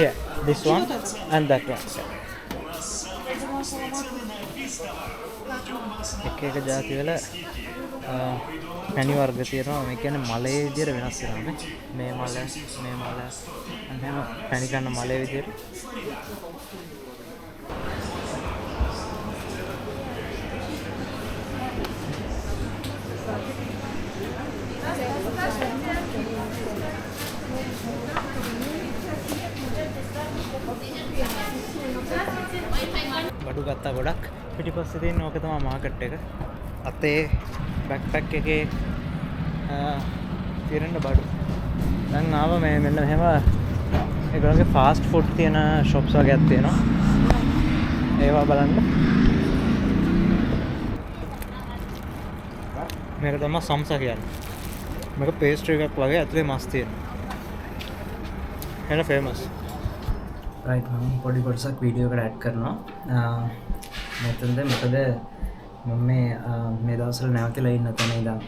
Yeah, this one and that one. එක එක ජාති වල පැණි වර්ග තියෙනවා. මේ කියන්නේ මලේ විදියට වෙනස් වෙනවා නේ. මේ මල, මේ මල, අන්න එහෙම පැණි ගන්න මලේ විදියට. බඩු ගත්තා ගොඩක්. පිටිපස්සේ තියෙන ඕක තමයි මාකට් එක. අතේ බැක්පැක් එකේ තියෙන බඩු. දැන් ආව මේ මෙන්න මෙහෙම ඒගොල්ලන්ගේ ෆාස්ට් ෆුඩ් තියෙන ෂොප්ස් වගේක් තියෙනවා. ඒවා බලන්න. මේක තමයි සම්සා කියන්නේ. මේක පේස්ට්‍රි එකක් වගේ ඇතුලේ මස් තියෙනවා. එන ෆේමස්. රයිට්, මම පොඩි කොටසක් වීඩියෝ එකට ඇඩ් කරනවා. මෙතනද මොකද මම මේ දවස්වල නැවතිලා ඉන්න තැන ඉඳන්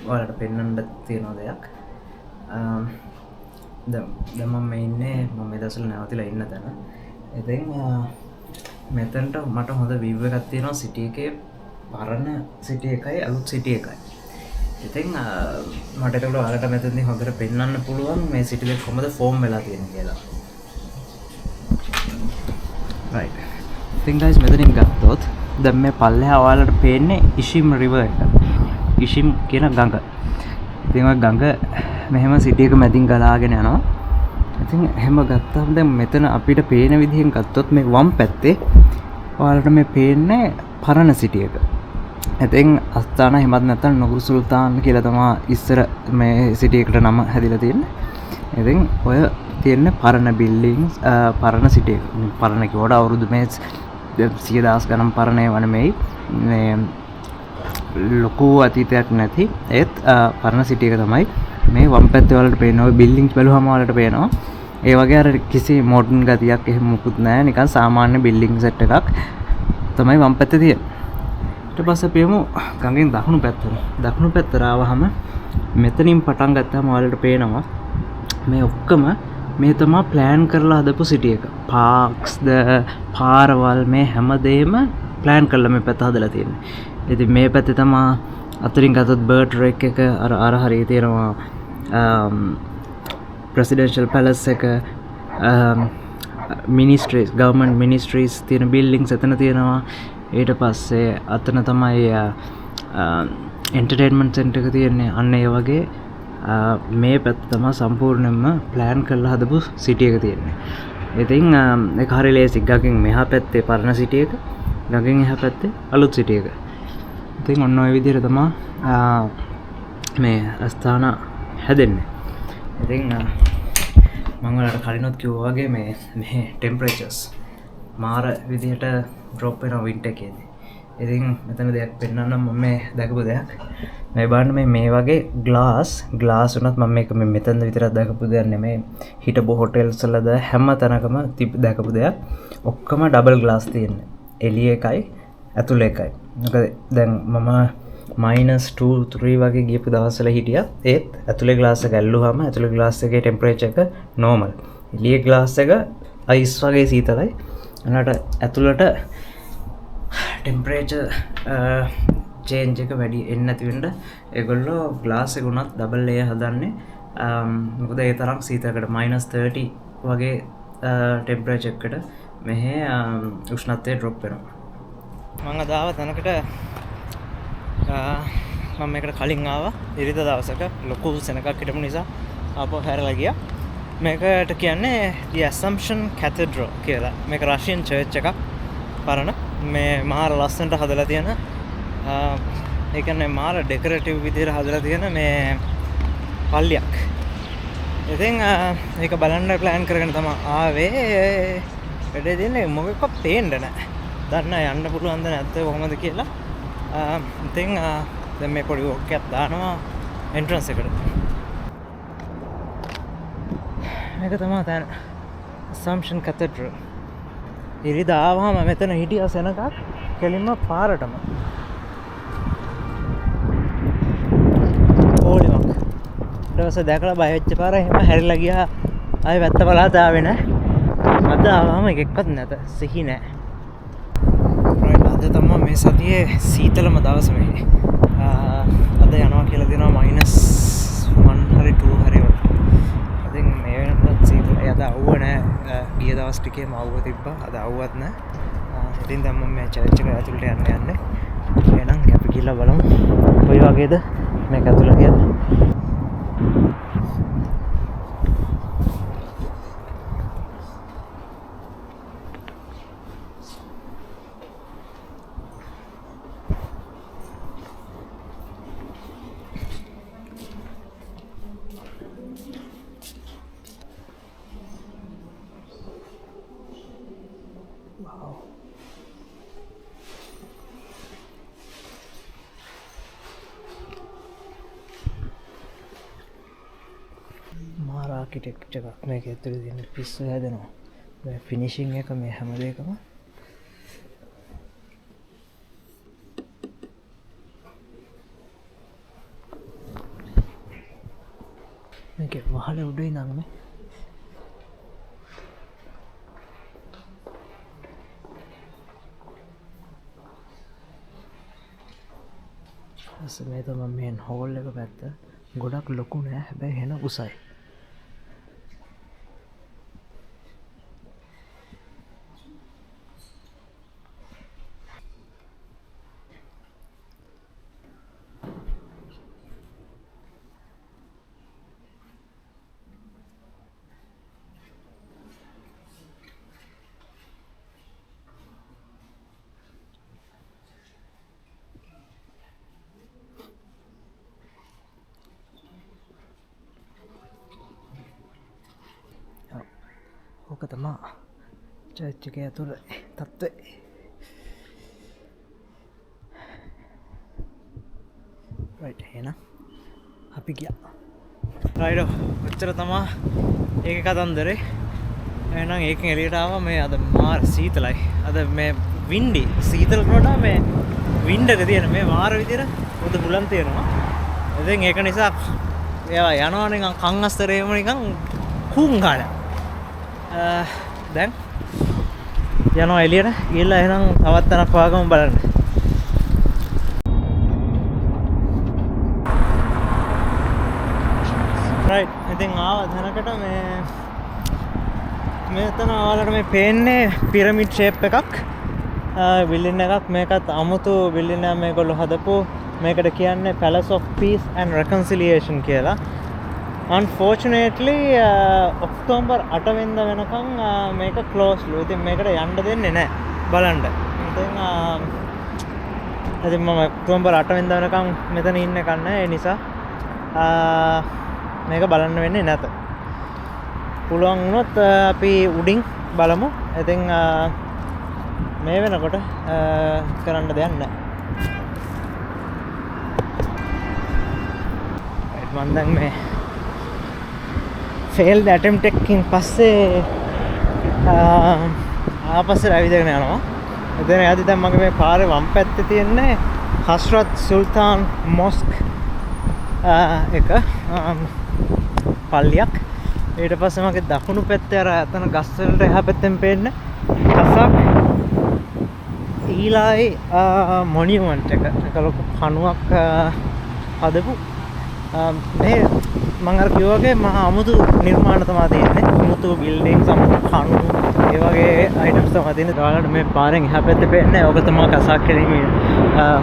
ඔයාලට පෙන්වන්න තියෙන දෙයක්. දැන් මම මේ ඉන්නේ මම මේ දවස්වල නැවතිලා ඉන්න තැන. ඉතින් මෙතනට මට හොඳ විව් එකක් තියෙනවා සිටි එකේ පරණ සිටි එකයි අලුත් සිටි එකයි. ඉතින් මට එතකොට ඔයාලට මෙතනදී හොඳට පෙන්වන්න පුළුවන් මේ සිටි එක කොහොමද ෆෝම් වෙලා තියෙන්නේ කියලා. රයිට්. ඉතින් ගයිස් මෙතනින් ගත්තොත් දැන් මේ පල්ලෙහා ඔයාලට පේන්නේ ඉෂිම් රිවර් එක. ඉෂිම් කියන ගඟ. ඉතින් ඔය ගඟ මෙහෙම සිටි එක මැදින් ගලාගෙන යනවා. ඉතින් එහෙම ගත්තාම දැන් මෙතන අපිට පේන විදිහෙන් ගත්තොත් මේ වම් පැත්තේ ඔයාලට මේ පේන්නේ පරණ සිටි එක. ඉතින් අස්තානා එහෙමත් නැත්නම් නුගුරු සුල්තාන් කියලා තමා ඉස්සර මේ සිටි එකට නම හැදිලා තියෙන්නේ. ඉතින් ඔය තියෙන පරණ බිල්ඩින්ග්ස්, පරණ සිටි එක. පරණ කිව්වට අවුරුදු මේ සිය දහස් ගණන් පරණ ඒවා නෙමෙයි. මේ ලොකු අතීතයක් නැති ඒත් පරණ සිටි එක තමයි මේ වම් පැත්තේ ඔයාලට පේනවා. ඔය බිල්ඩින්ග්ස් බැලුවම ඔයාලට පේනවා. ඒ වගේ අර කිසි මොඩර්න් ගතියක් එහෙම මුකුත් නෑ. නිකන් සාමාන්‍ය බිල්ඩින්ග් සෙට් එකක් තමයි වම් පැත්තේ තියෙන්නේ. ඊට පස්සේ අපි යමු ගඟෙන් දකුණු පැත්තට. දකුණු පැත්තට ආවහම මෙතනින් පටන් ගත්තාම ඔයාලට පේනවා මේ ඔක්කොම මේ තමා ප්ලෑන් කරලා හදපු සිටි එක. පාක්ස් ද පාරවල් මේ හැමදේම ප්ලෑන් කරලා මේ පැත්ත හදලා තියෙන්නේ. ඉතින් මේ පැත්තේ තමා අතරින් ගත්තොත් බර්ඩ් රෙක් එක අර හරිය තියෙනවා, ප්‍රෙසිඩෙන්ෂල් පැලස් එක, මිනිස්ට්‍රීස්, ගවර්න්මන්ට් මිනිස්ට්‍රීස් තියෙන බිල්ඩින්ග්ස් එතන තියෙනවා. ඊට පස්සේ අතන තමයි එන්ටර්ටේන්මන්ට් සෙන්ටර් එක තියෙන්නේ. අන්න ඒ වගේ මේ පැත්ත තමා සම්පූර්ණයෙන්ම ප්ලෑන් කරලා හදපු සිටි එක තියෙන්නේ. ඉතින් ඒක හරි ලේසි. ගඟෙන් මෙහා පැත්තේ පරණ සිටි එක, ගඟෙන් එහා පැත්තේ අලුත් සිටි එක. ඉතින් ඔන්න ඔය විදිහට තමා මේ අස්ථාන හැදෙන්නේ. ඉතින් මං ඔයාලට කලිනුත් කිව්වා වගේ මේ ටෙම්පරේචර්ස් මාර විදිහට ඩ්‍රොප් වෙනවා වින්ටර් එකේදී. ඉතින් මෙතන දෙයක් පෙන්වන්නම් මම මේ දැකපු දෙයක්. මේ බලන්න මේ වගේ ග්ලාස් වුණත් මම මේක මෙතනද විතරක් දැකපු දෙයක් නෙමෙයි. හිටපු හොටෙල්ස් වලද හැම තැනකම දැකපු දෙයක්. ඔක්කොම ඩබල් ග්ලාස් තියෙන්නේ. එළිය එකයි ඇතුළ එකයි. මොකද දැන් මම මයිනස් ටූ ත්‍රී වගේ ගියපු දවස්වල හිටියා. ඒත් ඇතුලේ ග්ලාස් එක ඇල්ලුවාම ඇතුලේ ග්ලාස් එකේ ටෙම්පරේචර් එක නෝමල්. එළියේ ග්ලාස් එක අයිස් වගේ සීතලයි. එනකට ඇතුලට ටෙම්පරේචර් චේන්ජ් එක වැඩි එන්නේ නැති වෙන්න ඒගොල්ලෝ ග්ලාස් එක උනත් ඩබල් ලේයර් හදන්නේ. මොකද ඒ තරම් සීතලකට මයිනස් තර්ටි වගේ ටෙම්පරේචර් එකකට මෙහෙ උෂ්ණත්වය ඩ්‍රොප් වෙනවා. මං අද ආව තැනකට, මම මේකට කලින් ආවා ඉරිදා දවසක. ලොකු සෙනඟක් හිටපු නිසා ආපහු හැරලා ගියා. මේකට කියන්නේ The Assumption Cathedral කියලා. මේක රෂියන් චර්ච් එකක් පරණ. මේ මාර ලස්සනට හදලා තියෙන, ඒ කියන්නේ මාර ඩෙකොරේටිව් විදිහට හදලා තියෙන මේ පල්ලියක්. ඉතින් ඒක බලන්න ප්ලෑන් කරගෙන තමයි ආවේ. වැඩේ තියෙන්නේ මොකක්වත් පේන්න නෑ. දන්නේ නෑ යන්න පුළුවන්ද නැද්ද කොහොමද කියලා. ඉතින් දැන් මේ පොඩි වොක් එකක් දානවා එන්ට්‍රන්ස් එකට. මේක තමයි තැන Assumption Cathedral. ඉරිදා ආවහම මෙතන හිටියා සෙනඟක් කෙලින්ම පාරටම. පොලිමක්. ඊට පස්සේ දැකලා බය වෙච්ච පාර එහෙම හැරිලා ගියා. ආයෙ පැත්ත බලාත් ආවේ නෑ. අද ආවම එකෙක්වත් නැත. සිහි නෑ. රයිට්, අද තමයි මේ සතියේ සීතලම දවස මේ. අද යනවා කියලා දෙනවා මයිනස් වන් හරි ටූ හරි වලට. ඉතින් මේ වෙනකොටත් සීතලයි. අද අවුව නෑ. ගිය දවස් ටිකේම අවුව තිබ්බා. අද අවුවත් නෑ. ඉතින් දැන් මම මේ චර්ච් එක ඇතුළට යන්න යන්නේ. එහෙනම් අපි ගිහලා බලමු කොයි වගේද මේක ඇතුළ කියලා. මාර ආකිටෙක්චර් එකක් මේක ඇතුලේ තියෙන පිස්සු හැදෙනවා. මේ ෆිනිෂින් එක මේ හැම දෙයකම. මේකේ වහල උඩ ඉඳන් මේ පස්සේ මේ තමයි මේන් හෝල් එක පැත්ත. ගොඩක් ලොකු නෑ, හැබැයි හෙන උසයි. ඕක තමා චර්ච් එකේ ඇතුළ තත්ත්වය. රයිට්, එහෙනම් අපි ගියා. රයිට්, ඔච්චර තමා ඒකේ කතන්දරේ. එහෙනම් ඒකෙන් එළියට ආවා. මේ අද මාර සීතලයි. අද මේ වින්ඩි, සීතලට වඩා මේ වින්ඩ් එක තියෙන මේ මාර විදියට හොඳ බුලන් තියෙනවා. ඉතින් ඒක නිසා ඒවා යනවා නිකන් කන් අස්තර එහෙම නිකන් කුං ගාලා. දැන් යනවා එළියට ගිහලා එහෙනම් තවත් තැනක් හොයාගමු බලන්න. රයිට්, ඉතින් ආවා තැනකට. මේ මෙතන ඔයාලට මේ පේන්නේ පිරමිඩ් ෂේප් එකක් බිල්ඩින් එකක්. මේකත් අමුතු බිල්ඩින් එකක් මේගොල්ලෝ හදපු. මේකට කියන්නේ Palace of Peace and Reconciliation කියලා. Unfortunately October 8 වෙනිදා වෙනකන් මේක ක්ලෝස් ලු. ඉතින් මේකට යන්න දෙන්නේ නැහැ බලන්න. ඉතින් මම ඔක්තෝබර් 8 වෙනිදා වෙනකන් මෙතන ඉන්න එකක් නැහැ. ඒ නිසා මේක බලන්න වෙන්නේ නැත. පුළුවන් වුණොත් අපි උඩින් බලමු. ඉතින් මේ වෙනකොට කරන්න දෙයක් නැහැ. මම දැන් මේ ෆේල්ඩ් ඇටෙම්ප්ට් එකකින් පස්සේ ආපස්සට ඇවිදගෙන යනවා. එතන යද්දි දැන් මගේ මේ පාරේ වම් පැත්තේ තියෙන්නේ හස්රත් සුල්තාන් මොස්ක් එක පල්ලියක්. ඊට පස්සේ මගේ දකුණු පැත්තේ අර අතන ගස් වලට එහා පැත්තෙන් පේන්නේ කසක් ඊලායි මොනියුමන්ට් එක. ඒක ලොකු කණුවක් හදපු. මේ මං අර කිව්වා වගේ මහා අමුතු නිර්මාණ තමයි තියෙන්නේ. අමුතු බිල්ඩින්ග්ස්, අමුතු කණු, ඒ වගේ අයිටම්ස් තමයි තියෙන්නේ. ඔයාලට මේ පාරෙන් එහා පැත්තේ පේන්නේ ඕක තමයි කසාක් කිරීමේ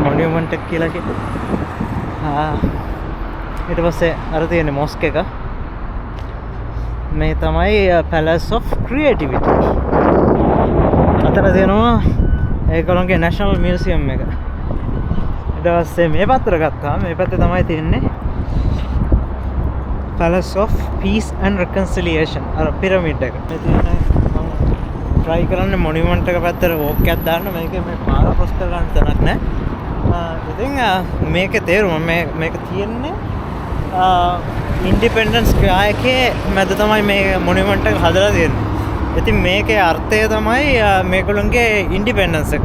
මොනියුමන්ට් එක කියලා කියන්නේ. ඊට පස්සේ අර තියෙන්නේ මොස්ක් එක. මේ තමයි Palace of Creativity. අතන තියෙනවා ඒගොල්ලන්ගේ National Museum එක. ඊට පස්සේ මේ පැත්තට ගත්තාම මේ පැත්තේ තමයි තියෙන්නේ Palace of Peace and Reconciliation, අර පිරමිඩ් එක. මේ තියෙන මම try කරන්නේ මොනියුමන්ට් එක පැත්තට වෝක් එකක් දාන්න. මේකේ මේ පාර ක්‍රොස් කරගන්න තැනක් නෑ. ඉතින් මේකේ තේරුම මේක තියෙන්නේ ඉන්ඩිපෙන්ඩන්ස් ස්ක්වෙයාර් එකේ මැද තමයි මේ මොනියුමන්ට් එක හදලා තියෙන්නේ. ඉතින් මේකේ අර්ථය තමයි මේගොල්ලන්ගේ ඉන්ඩිපෙන්ඩන්ස් එක,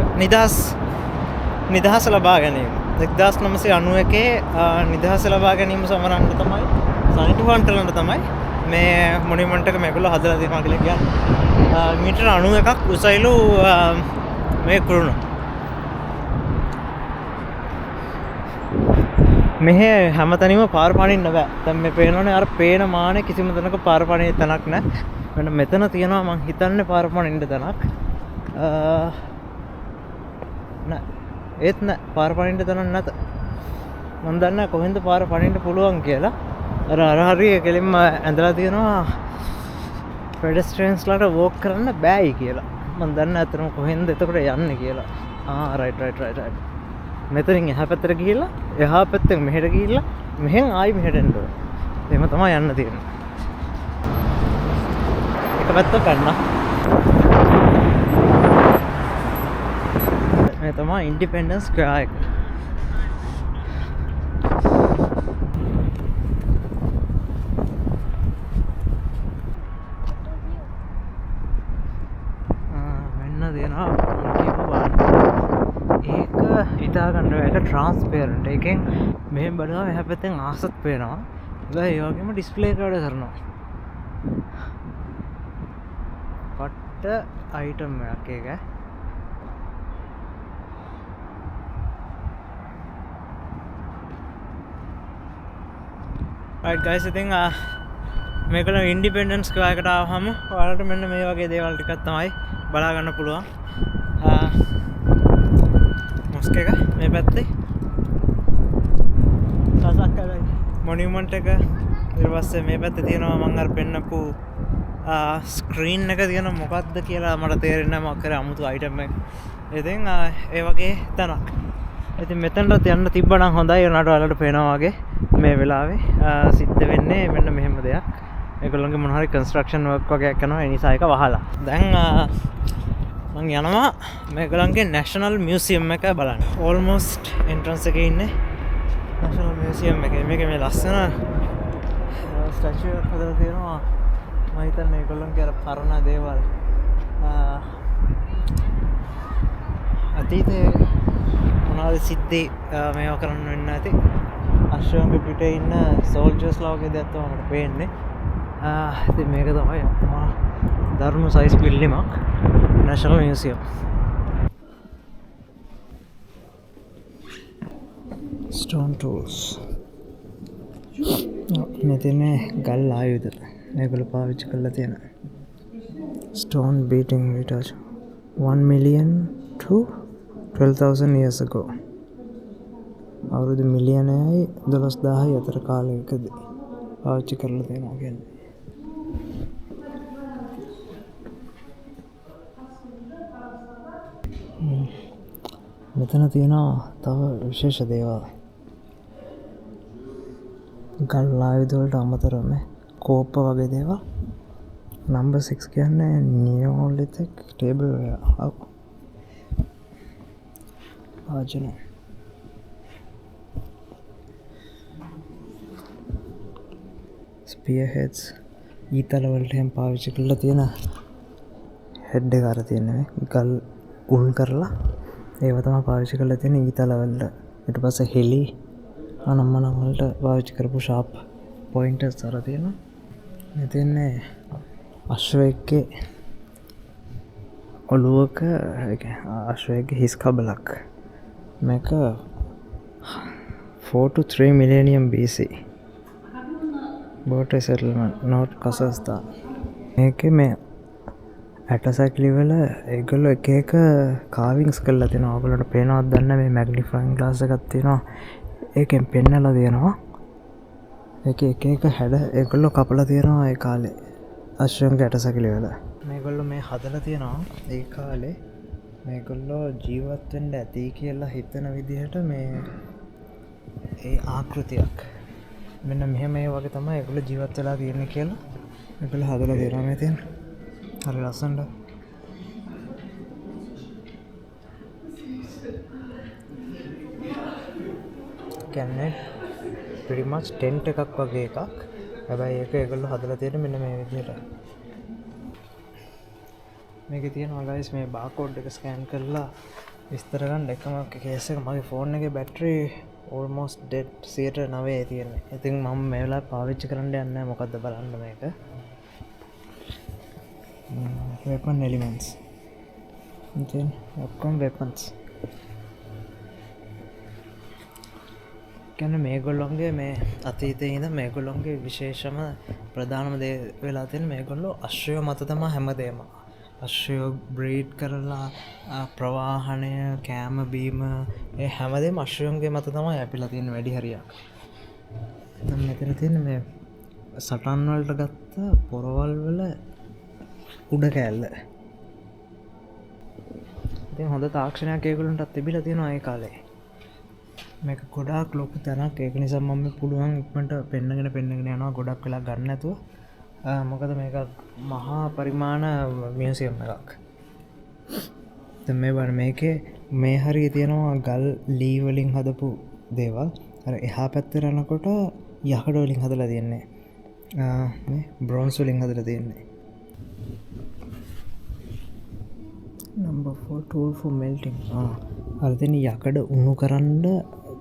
නිදහස ලබා ගැනීම. 1991 නිදහස ලබා ගැනීම සමරන්න තමයි, සනිටුහන්ටලන්න තමයි මේ මොනියුමන්ට් එක මේගොල්ලෝ හදලා තියෙනවා කියලා කියන්නේ. මීටර 91ක් උසයිලු මේ කුරුණ. මෙහෙ හැමතැනම පාර පනින්න බෑ. දැන් මේ පේනවනේ අර පේන මානේ කිසිම තැනක පාර පනින්න තැනක් නෑ. මෙන්න මෙතන තියෙනවා මං හිතන්නේ පාර පනින්න තැනක්. නෑ, ඒත් නෑ, පාර පනින්න තැනක් නැත. මං දන්නේ නෑ කොහෙන්ද පාර පනින්න පුළුවන් කියලා. අර හරිය කෙලින්ම ඇඳලා තියෙනවා පෙඩස්ට්‍රියන්ස්ලාට වෝක් කරන්න බෑයි කියලා. මං දන්නේ නෑ අතරම කොහෙන්ද එතකොට යන්නේ කියලා. Right right right right. මෙතනින් එහා පැත්තට ගිහිල්ලා එහා පැත්තෙන් මෙහෙට ගිහිල්ලා මෙහෙන් ආයි මෙහෙට එන්න ඕනේ. එහෙම තමයි යන්න තියෙන්නේ. එක පැත්තක් ගන්න. මේ තමයි ඉන්ඩිපෙන්ඩන්ස් ස්ක්වෙයාර් එක. වෙන්න දෙනවා කියපු බලන්න. ඒක හිතා ගන්න බෑ. ඒක ට්‍රාන්ස්පේරන්ට්. ඒකෙන් මෙහෙම බලනවා එහා පැත්තෙන් ආසත් පේනවා. ඒ වගේම ඩිස්ප්ලේ එක වැඩ කරනවා. පට්ට අයිටම් එකක් ඒක. රයිට් ගයිස්, ඉතින් මේකල ඉන්ඩිපෙන්ඩන්ස් ස්ක්වයර් එකට ආවහම ඔයාලට මෙන්න මේ වගේ දේවල් ටිකක් තමයි බලා ගන්න පුළුවන්. මොස්ක් එක මේ පැත්තේ මොනියුමන්ට් එක, ඊට පස්සේ මේ පැත්තේ තියෙනවා මං අර පෙන්නපු ස්ක්‍රීන් එක තියෙන මොකද්ද කියලා මට තේරෙන්නේ නැහැ, මොකක් හරි අමුතු අයිටම් එකක්. ඉතින් ඒ වගේ තැනක්. ඉතින් මෙතනට යන්න තිබ්බනම් හොඳයි. ඒ වුණාට ඔයාලට පේනවා වගේ මේ වෙලාවේ සිද්ධ වෙන්නේ මෙන්න මෙහෙම දෙයක්. ඒගොල්ලන්ගේ මොන හරි කන්ස්ට්‍රක්ෂන් වර්ක් වගේක් කරනවා, ඒ නිසා ඒක වහලා. දැන් මං යනවා මේගොල්ලන්ගේ නැෂනල් මියුසියම් එක බලන්න. ඕල්මෝස්ට් එන්ට්‍රන්ස් එකේ ඉන්නේ නැෂනල් මියුසියම් එකේ. මේකේ මේ ලස්සන ස්ටැචු එකක් හදලා තියෙනවා. මම හිතන්නේ ඒගොල්ලන්ගේ අර පරණ දේවල් අතීතයේ මොනවද සිද්ධි මේවා කරන්න වෙන්න ඇති. අශ්වයන්ගේ පිටේ ඉන්න සෝල්ජර්ස්ලා වගේ දෙයක් තමයි මට පේන්නේ. ඉතින් මේක තමයි මහා දරුණු සයිස් බිල්ඩිමක් නැෂනල් මියුසියම්. Stone tools. මේ තියෙන්නේ ගල් ආයුධ. මේගොල්ලෝ පාවිච්චි කරලා තියෙන. Stone beating retouch 1 million to 12,000 years ago. අවුරුදු මිලියනයයි දොළොස්දාහයි අතර කාලයකදී පාවිච්චි කරලා තියෙනවා කියන්නේ. මෙතන තියෙනවා තව විශේෂ දේවල්. ගල් ආයුධ වලට අමතරව මේ කෝප්ප වගේ දේවල්. නම්බර් 6 කියන්නේ නියෝලිතික් ටේබල් ඔව්. වාජන. ස්පියර් හෙඩ්ස් ඊතල වලට එහෙම පාවිච්චි කරලා තියෙන හෙඩ් එක අර තියෙන්නේ මේ ගල් උල් කරලා ඒව තමයි පාවිච්චි කරලා තියෙන ඊතල වලට. ඊට පස්සේ හෙලි අනම්මනම් වලට පාවිච්චි කරපු ෂාප් පොයින්ටර්ස් අර තියෙනවා. මේ තියෙන්නේ අශ්වයෙක්ගේ ඔළුවක, ඒ කියන්නේ අශ්වයෙක්ගේ හිස් කබලක්. මේක 4 to 3 millennium BC. Border settlement, North Kazakhstan. මේකේ මේ ඇටසැකිලි වල ඒගොල්ලෝ එක එක කාවින්ග්ස් කරලා තියෙනවා. ඔයගොල්ලන්ට පේනවද දන්නේ නැහැ, මේ මැග්නිෆයිං ග්ලාස් එකක් තියෙනවා. ඒකෙන් පෙන්නලා තියෙනවා. ඒකේ එක එක හැඩ ඒගොල්ලෝ කපලා තියෙනවා ඒ කාලේ අශ්වයන්ගේ ඇටසැකිලි වල. මේගොල්ලෝ මේ හදලා තියෙනවා ඒ කාලේ මේගොල්ලෝ ජීවත් වෙන්න ඇති කියලා හිතන විදිහට මේ ඒ ආකෘතියක්. මෙන්න මෙහෙම ඒ වගේ තමයි ඒගොල්ලෝ ජීවත් වෙලා තියෙන්නේ කියලා ඒගොල්ලෝ හදලා තියෙනවා. මේ තියෙන හරි ලස්සනට. කියන්නේ pretty much tent එකක් වගේ එකක්. හැබැයි ඒක ඒගොල්ලෝ හදලා තියෙන්නේ මෙන්න මේ විදිහට. මේකේ තියෙනවා guys මේ barcode එක ස්කෑන් කරලා විස්තර ගන්න එකම කේස් එක. මගේ ෆෝන් එකේ බැටරි almost dead සියයට නවයයි තියෙන්නේ. ඉතින් මම මේ වෙලාවේ පාවිච්චි කරන්න යන්නේ නැහැ. මොකද්ද බලන්න මේක. Weapon elements. ඉතින් ඔක්කොම weapons. කියන්නේ මේගොල්ලොන්ගේ මේ අතීතයේ ඉඳන් මේගොල්ලොන්ගේ විශේෂම ප්‍රධානම දේ වෙලා තියෙන මේගොල්ලෝ අශ්වය මත තමයි හැමදේම. අශ්වය බ්‍රීඩ් කරලා, ප්‍රවාහනය, කෑම බීම, ඒ හැමදේම අශ්වයන්ගේ මත තමයි ඇපිලා තියෙන වැඩි හරියක්. දැන් මෙතන තියෙන මේ සටන් වලට ගත්ත පොරවල් වල උඩ කෑල්ල. ඉතින් හොඳ තාක්ෂණයක් ඒගොල්ලන්ටත් තිබිලා තියෙනවා ඒ කාලේ. මේක ගොඩාක් ලොකු තැනක්. ඒක නිසා මම මේ පුළුවන් ඉක්මනට පෙන්නගෙන පෙන්නගෙන යනවා ගොඩක් වෙලා ගන්න නැතුව. මොකද මේක මහා පරිමාණ මියුසියම් එකක්. දැන් මේ බලන්න මේකේ මේ හරිය තියෙනවා ගල් ලී වලින් හදපු දේවල්. අර එහා පැත්තට යනකොට යකඩ වලින් හදලා තියෙන්නේ. මේ බ්‍රොන්ස් වලින් හදලා තියෙන්නේ. Number 4 tool for melting. අර තියෙන යකඩ උණු කරන්න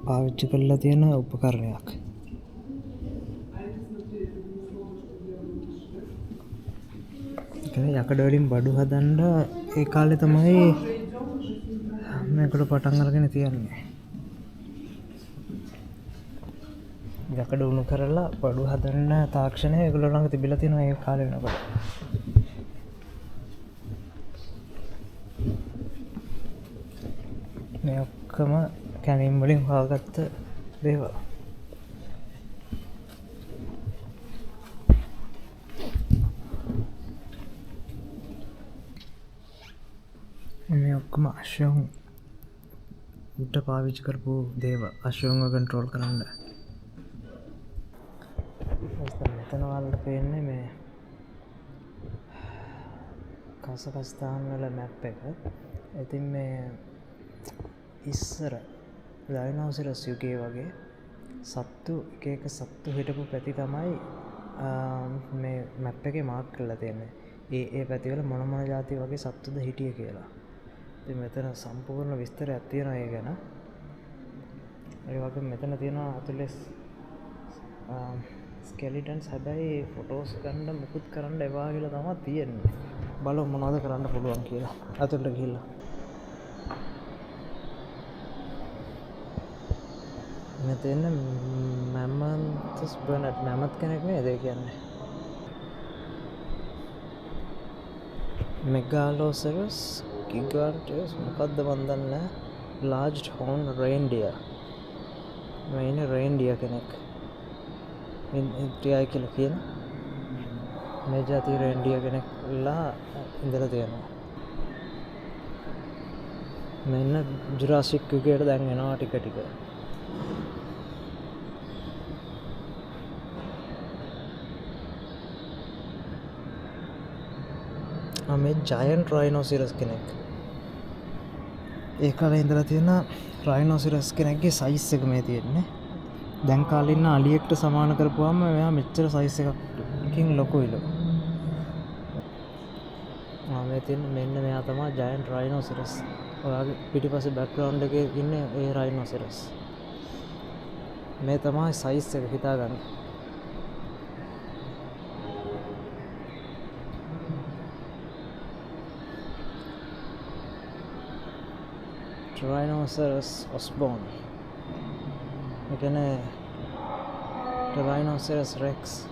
පාවිච්චි කරලා තියෙන උපකරණයක්. ඒ යකඩ වලින් බඩු හදන්න ඒ කාලේ තමයි මේකට පටන් අරගෙන තියන්නේ. යකඩ උණු කරලා බඩු හදන්න තාක්ෂණය ඒගොල්ලෝ ළඟ තිබිලා තියෙනවා ඒ කාලේ වෙනකොට. මේ ඔක්කොම කැණීම් වලින් හොයාගත්ත දේවල්. මේ ඔක්කොම අශ්වයන් උඩ පාවිච්චි කරපු දේවල්, අශ්වයන්ව කන්ට්‍රෝල් කරන්න. මෙතන ඔයාලට පේන්නේ මේ කසකස්තාන් වල මැප් එක. ඉතින් මේ ඉස්සර ඩයිනෝසරස් යුගයේ වගේ සත්තු එක එක සත්තු හිටපු පැති තමයි මේ මැප් එකේ මාක් කරලා තියෙන්නේ. ඒ ඒ පැතිවල මොන මොන ජාති වගේ සත්තුද හිටියේ කියලා. ඉතින් මෙතන සම්පූර්ණ විස්තරයක් තියෙනවා ඒ ගැන. ඒ වගේම මෙතන තියෙනවා අතුලේ ස්කෙලිටන්ස්. හැබැයි ෆොටෝස් ගන්න මුකුත් කරන්න එපා කියලා තමයි තියෙන්නේ. බලමු මොනවද කරන්න පුළුවන් කියලා අතුලට ගිහිල්ලා. මෙතන මැමන්තස් බර්නට්, මැමත් කෙනෙක් නේද ඒ කියන්නේ? මෙගාලෝසරස් ගිගාන්ටස් මොකද්ද මන් දන්නේ නැහැ. Large horn reindeer. මේ ඉන්නේ රේන්ඩියර් කෙනෙක්. ඉන්ද්‍රියයි කියලා කියන මේ ජාති රේන්ඩියර් කෙනෙක්ලා ඉඳලා තියෙනවා. මෙන්න ජුරාසික් යුගයට දැන් එනවා ටික ටික. මේ ජයන්ට් රයිනෝසිරස් කෙනෙක්. ඒ කාලේ ඉඳලා තියෙන රයිනෝසිරස් කෙනෙක්ගේ සයිස් එක මේ තියෙන්නේ. දැන් කාලේ ඉන්න අලියෙක්ට සමාන කරපුවාම මෙයා මෙච්චර සයිස් එකකින් ලොකුයිලු. මේ තියෙන මෙන්න මෙයා තමයි ජයන්ට් රයිනෝසිරස්. ඔයාගේ පිටිපස්සේ බෑග්ග්‍රවුන්ඩ් එකේ ඉන්නේ ඒ රයිනෝසිරස්. මේ තමයි සයිස් එක හිතාගන්න. Rhinoceros Osborn. ඒ කියන්නේ Rhinoceros Rex.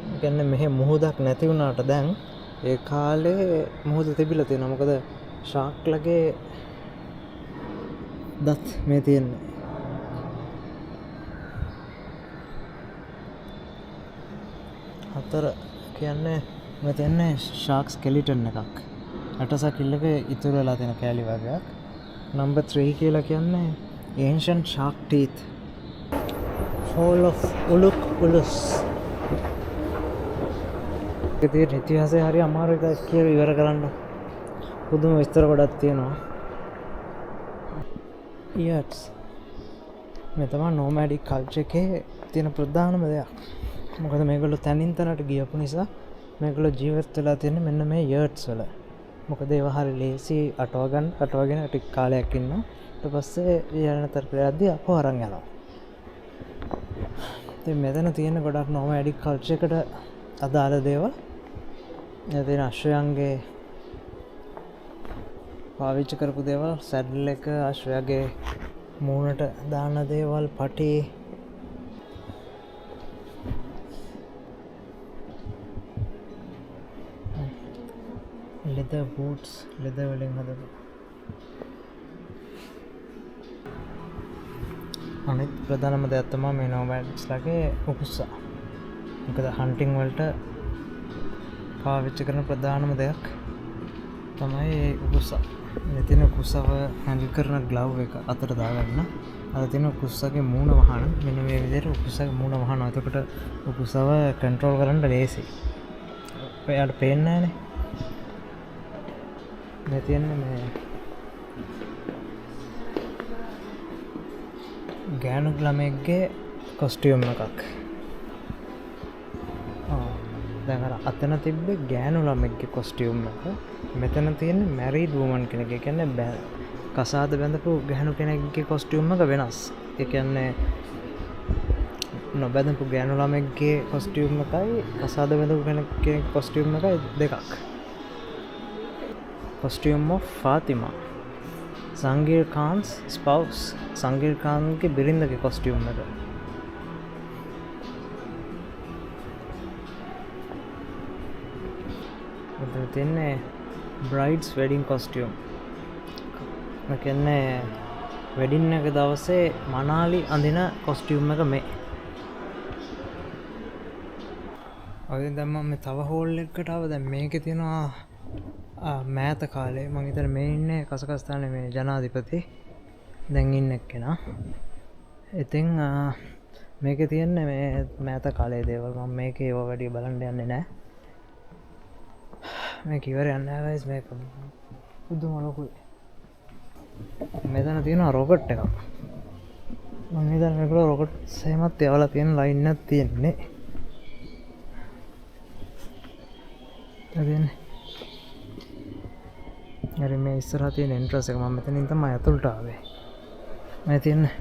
ඒ කියන්නේ මෙහෙ මුහුදක් නැති වුණාට දැන් ඒ කාලේ මුහුද තිබිලා තියෙනවා. මොකද ශාක්ලගේ දත් මේ තියෙන්නේ. හතර කියන්නේ මේ තියෙන්නේ ශාක් ස්කෙලිටන් එකක්. ඇටසැකිල්ලක ඉතුරු වෙලා තියෙන කෑලි වර්ගයක්. නම්බර් 3 කියලා කියන්නේ ancient shark teeth. Hall of Uluk Ulus. ඒකේ තියෙන ඉතිහාසය හරි අමාරු එකක් කියලා ඉවර කරන්න. පුදුම විස්තර ගොඩක් තියෙනවා. යට්ස් මේ තමයි නොමැඩික් කල්චර් එකේ තියෙන ප්‍රධානම දෙයක්. මොකද මේගොල්ලෝ තැනින් තැනට ගියපු නිසා මේගොල්ලෝ ජීවත් වෙලා තියෙන්නේ මෙන්න මේ යර්ට්ස් වල. මොකද ඒවා හරි ලේසි අටව ගන්න, අටවගෙන ටික කාලයක් ඉන්නවා. ඊට පස්සේ යන තරකට යද්දී ආපහු අරන් යනවා. ඉතින් මෙතන තියෙන ගොඩක් නොමැඩික් කල්චර් එකට අදාළ දේවල්. එතන තියෙන අශ්වයන්ගේ පාවිච්චි කරපු දේවල්, සැඩල් එක, අශ්වයාගේ මූණට දාන දේවල්, පටි. ලෙදර් බූට්ස්, ලෙදර් වලින් හදපු. අනිත් ප්‍රධානම දෙයක් තමයි මේ නොමැඩ්ස්ලාගේ උකුස්සා. මොකද හන්ටිං වලට පාවිච්චි කරන ප්‍රධානම දෙයක් තමයි ඒ උකුස්සා. මේ තියෙන උකුස්සව හැන්ඩල් කරන ග්ලව් එක අතට දාගන්න. අර තියෙන උකුස්සගේ මූණ වහන, මෙන්න මේ විදිහට උකුස්සගේ මූණ වහනවා. එතකොට උකුස්සව කන්ට්‍රෝල් කරන්න ලේසි. එයාට පේන්නේ නැහනේ. මේ තියෙන්නේ මේ ගෑනු ළමයෙක්ගේ කොස්ටියුම් එකක්. දැන් අර අතන තිබ්බේ ගෑනු ළමයෙක්ගේ කොස්ටියුම් එක. මෙතන තියෙන්නේ මැරීඩ් වුමන් කෙනෙක්. ඒ කියන්නේ කසාද බැඳපු ගැහණු කෙනෙක්ගේ කොස්ටියුම් එක වෙනස්. ඒ කියන්නේ නොබැඳපු ගෑනු ළමයෙක්ගේ කොස්ටියුම් එකයි කසාද බැඳපු කෙනෙක්ගේ කොස්ටියුම් එකයි දෙකක්. Costume of Fatima. Jahangir Khan's spouse. Jahangir ඛාන්ගේ බිරිඳගේ කොස්ටියුම් එක. මෙතන තියෙන්නේ බ්‍රයිඩ්ස් වෙඩින් කොස්ටියුම්. මේ කියන්නේ වෙඩින් එක දවසේ මනාලි අඳින කොස්ටියුම් එක මේ. ඔය දැන් මම මේ තව හෝල් එකකට ආවා. දැන් මේකේ තියෙනවා මෑත කාලේ මං හිතන්නේ මේ ඉන්නේ කසකස්තානේ මේ ජනාධිපති දැන් ඉන්න එක්කෙනා. ඉතින් මේකේ තියෙන්නේ මේ මෑත කාලේ දේවල්. මම මේකේ ඒවා වැඩි බලන්න යන්නේ නෑ. මේක ඉවරයක් නෑ ගයිස්. මේක පුදුම ලොකුයි. මෙතන තියෙනවා රොකට් එකක්. මං හිතන්නේ මේකට රොකට්ස් එහෙමත් යවලා තියෙන ලයින් එකක් තියෙන්නේ. තියෙන්නේ. හරි, මේ ඉස්සරහා තියෙන එන්ට්‍රන්ස් එක මම මෙතනින් තමයි ඇතුළට ආවේ. මේ තියෙන්නේ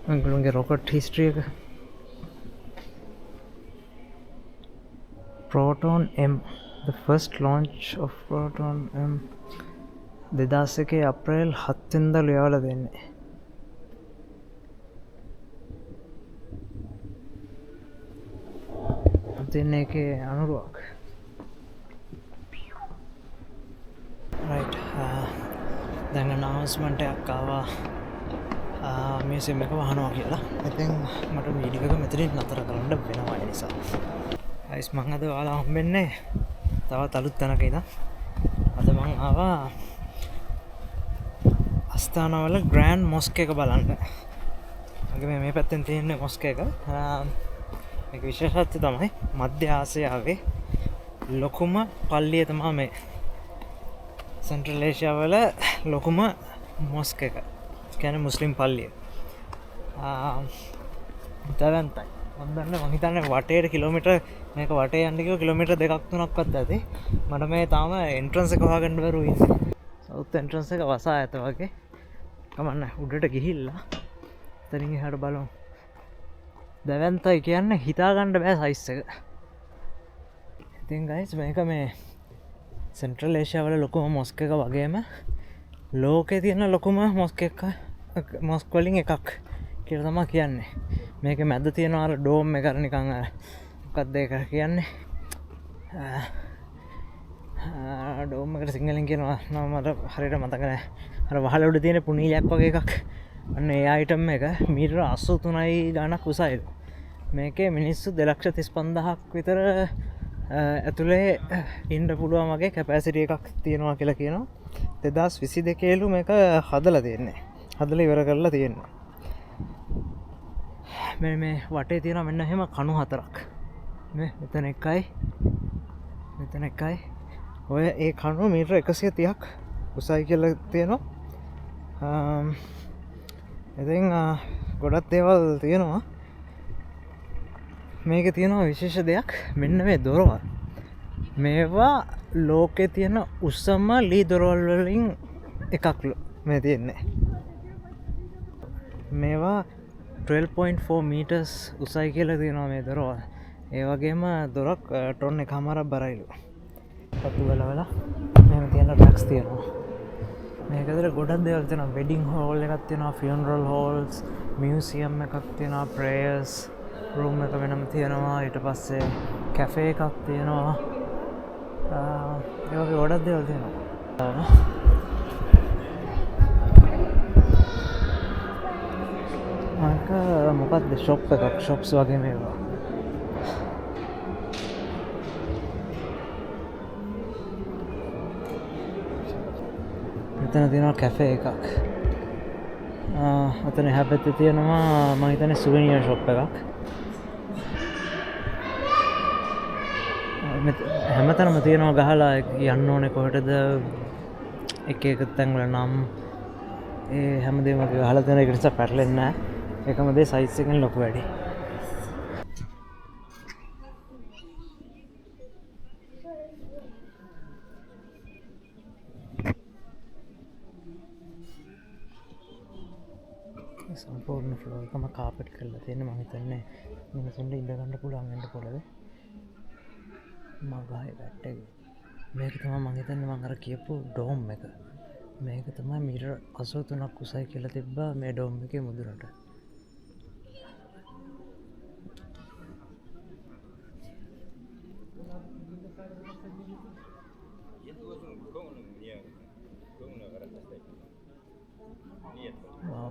මේගොල්ලන්ගේ රොකට් හිස්ටරි එක. Proton M, the first launch of Proton M 2001 අප්‍රේල් 7 වෙනිදාලු යවලා දෙන්නේ. තියෙන එකේ අනුරුවක්. රයිට්, දැන් ඇනවුන්ස්මන්ට් එකක් ආවා මියුසියම් එක වහනවා කියලා. ඉතින් මට වීඩියෝ එක මෙතනින් නතර කරන්න වෙනවා ඒ නිසා. ගයිස්, මං අද ඔයාලා හම්බෙන්නේ තවත් අලුත් තැනක ඉඳන්. අද මං ආවා අස්ථානවල ග්‍රෑන්ඩ් මොස්ක් එක බලන්න. මගේ මේ පැත්තෙන් තියෙන මොස්ක් එක. මේක විශේෂත්වය තමයි මධ්‍ය ආසියාවේ ලොකුම පල්ලිය තමයි මේ. සෙන්ට්‍රල් ඒෂියා වල ලොකුම මොස්ක් එක. ඒ කියන්නේ මුස්ලිම් පල්ලිය. දැවැන්තයි. මං දන්නේ, මං හිතන්නේ වටේට කිලෝමීටර් මේක වටේ යන්න කිව්ව කිලෝමීටර් දෙකක් තුනක්වත් ඇති. මට මේ තාම එන්ට්‍රන්ස් එක හොයාගන්න බැරුව ඉන්නේ. සවුත් එන්ට්‍රන්ස් එක වසා ඇත වගේ. කමක් නෑ, උඩට ගිහිල්ලා එතනින් එහාට බලමු. දැවැන්තයි කියන්නේ හිතා ගන්න බෑ සයිස් එක. ඉතින් ගයිස්, මේක මේ සෙන්ට්‍රල් ඒෂියා වල ලොකුම මොස්ක් එක වගේම ලෝකේ තියෙන ලොකුම මොස්ක් එක, මොස්ක් වලින් එකක් කියලා තමයි කියන්නේ. මේකේ මැද තියෙන අර ඩෝම් එක අර නිකන් අර මොකක්ද ඒක කියන්නේ? ඩෝම් එකට සිංහලෙන් කියනවා නම මට හරියට මතක නෑ. අර වහල උඩ තියෙන පුනීලයක් වගේ එකක්. අන්න ඒ අයිටම් එක මීටර 83යි ගණක් උසයිලු. මේකේ මිනිස්සු 2,35,000ක් විතර ඇතුලේ ඉන්න පුළුවන් වගේ කැපැසිටි එකක් තියෙනවා කියලා කියනවා. 2022 ලු මේක හදලා තියෙන්නේ. හදලා ඉවර කරලා තියෙන්නේ. මේ වටේ තියෙනවා මෙන්න එහෙම කණු හතරක්. මේ මෙතන එකයි, මෙතන එකයි. ඔය ඒ කණුව මීටර 130ක් උසයි කියලා තියෙනවා. ඉතින් ගොඩක් දේවල් තියෙනවා. මේකේ තියෙනවා විශේෂ දෙයක්. මෙන්න මේ දොරවල්. මේවා ලෝකේ තියෙන උසම ලී දොරවල් වලින් එකක්ලු මේ තියෙන්නේ. මේවා 12.4 meters උසයි කියලා තියෙනවා මේ දොරවල්. ඒ වගේම දොරක් ටොන් එකමාරක් බරයිලු. පත්තු ගලවලා මෙහෙම තියෙන රැක්ස් තියෙනවා. මේක ඇතුලේ ගොඩක් දේවල් තියෙනවා. වෙඩින් හෝල් එකක් තියෙනවා, ෆියුනරල් හෝල්ස්, මියුසියම් එකක් තියෙනවා, ප්‍රේයර්ස් රූම් එක වෙනම තියෙනවා, ඊට පස්සේ කැෆේ එකක් තියෙනවා. ඒ වගේ ගොඩක් දේවල් තියෙනවා. මේක මොකක්ද ෂොප් එකක්, ෂොප්ස් වගේ මේවා. මෙතන තියෙනවා කැෆේ එකක්. අතන එහා පැත්තේ තියෙනවා මං හිතන්නේ සුවෙනියර් ෂොප් එකක්. හැමතැනම තියෙනවා ගහලා යන්න ඕනේ කොහෙටද, එක එක තැන්වල නම් ඒ හැමදේම වගේ ගහලා තියෙන එක නිසා පැටලෙන්නේ නෑ. එකම දේ සයිස් එකෙන් ලොකු වැඩි. සම්පූර්ණ ෆ්ලෝර් එකම කාපට් කරලා තියෙන. මං හිතන්නේ මිනිසුන්ට ඉඳ ගන්න පුළුවන් වෙන්න පොළවේ. මගහේ වැට් එකේ මේක තමයි මං හිතන්නේ මං අර කියපු ඩෝම් එක. මේක තමයි මීටර 83ක් උසයි කියලා තිබ්බා මේ ඩෝම් එකේ මුදුනට. Wow.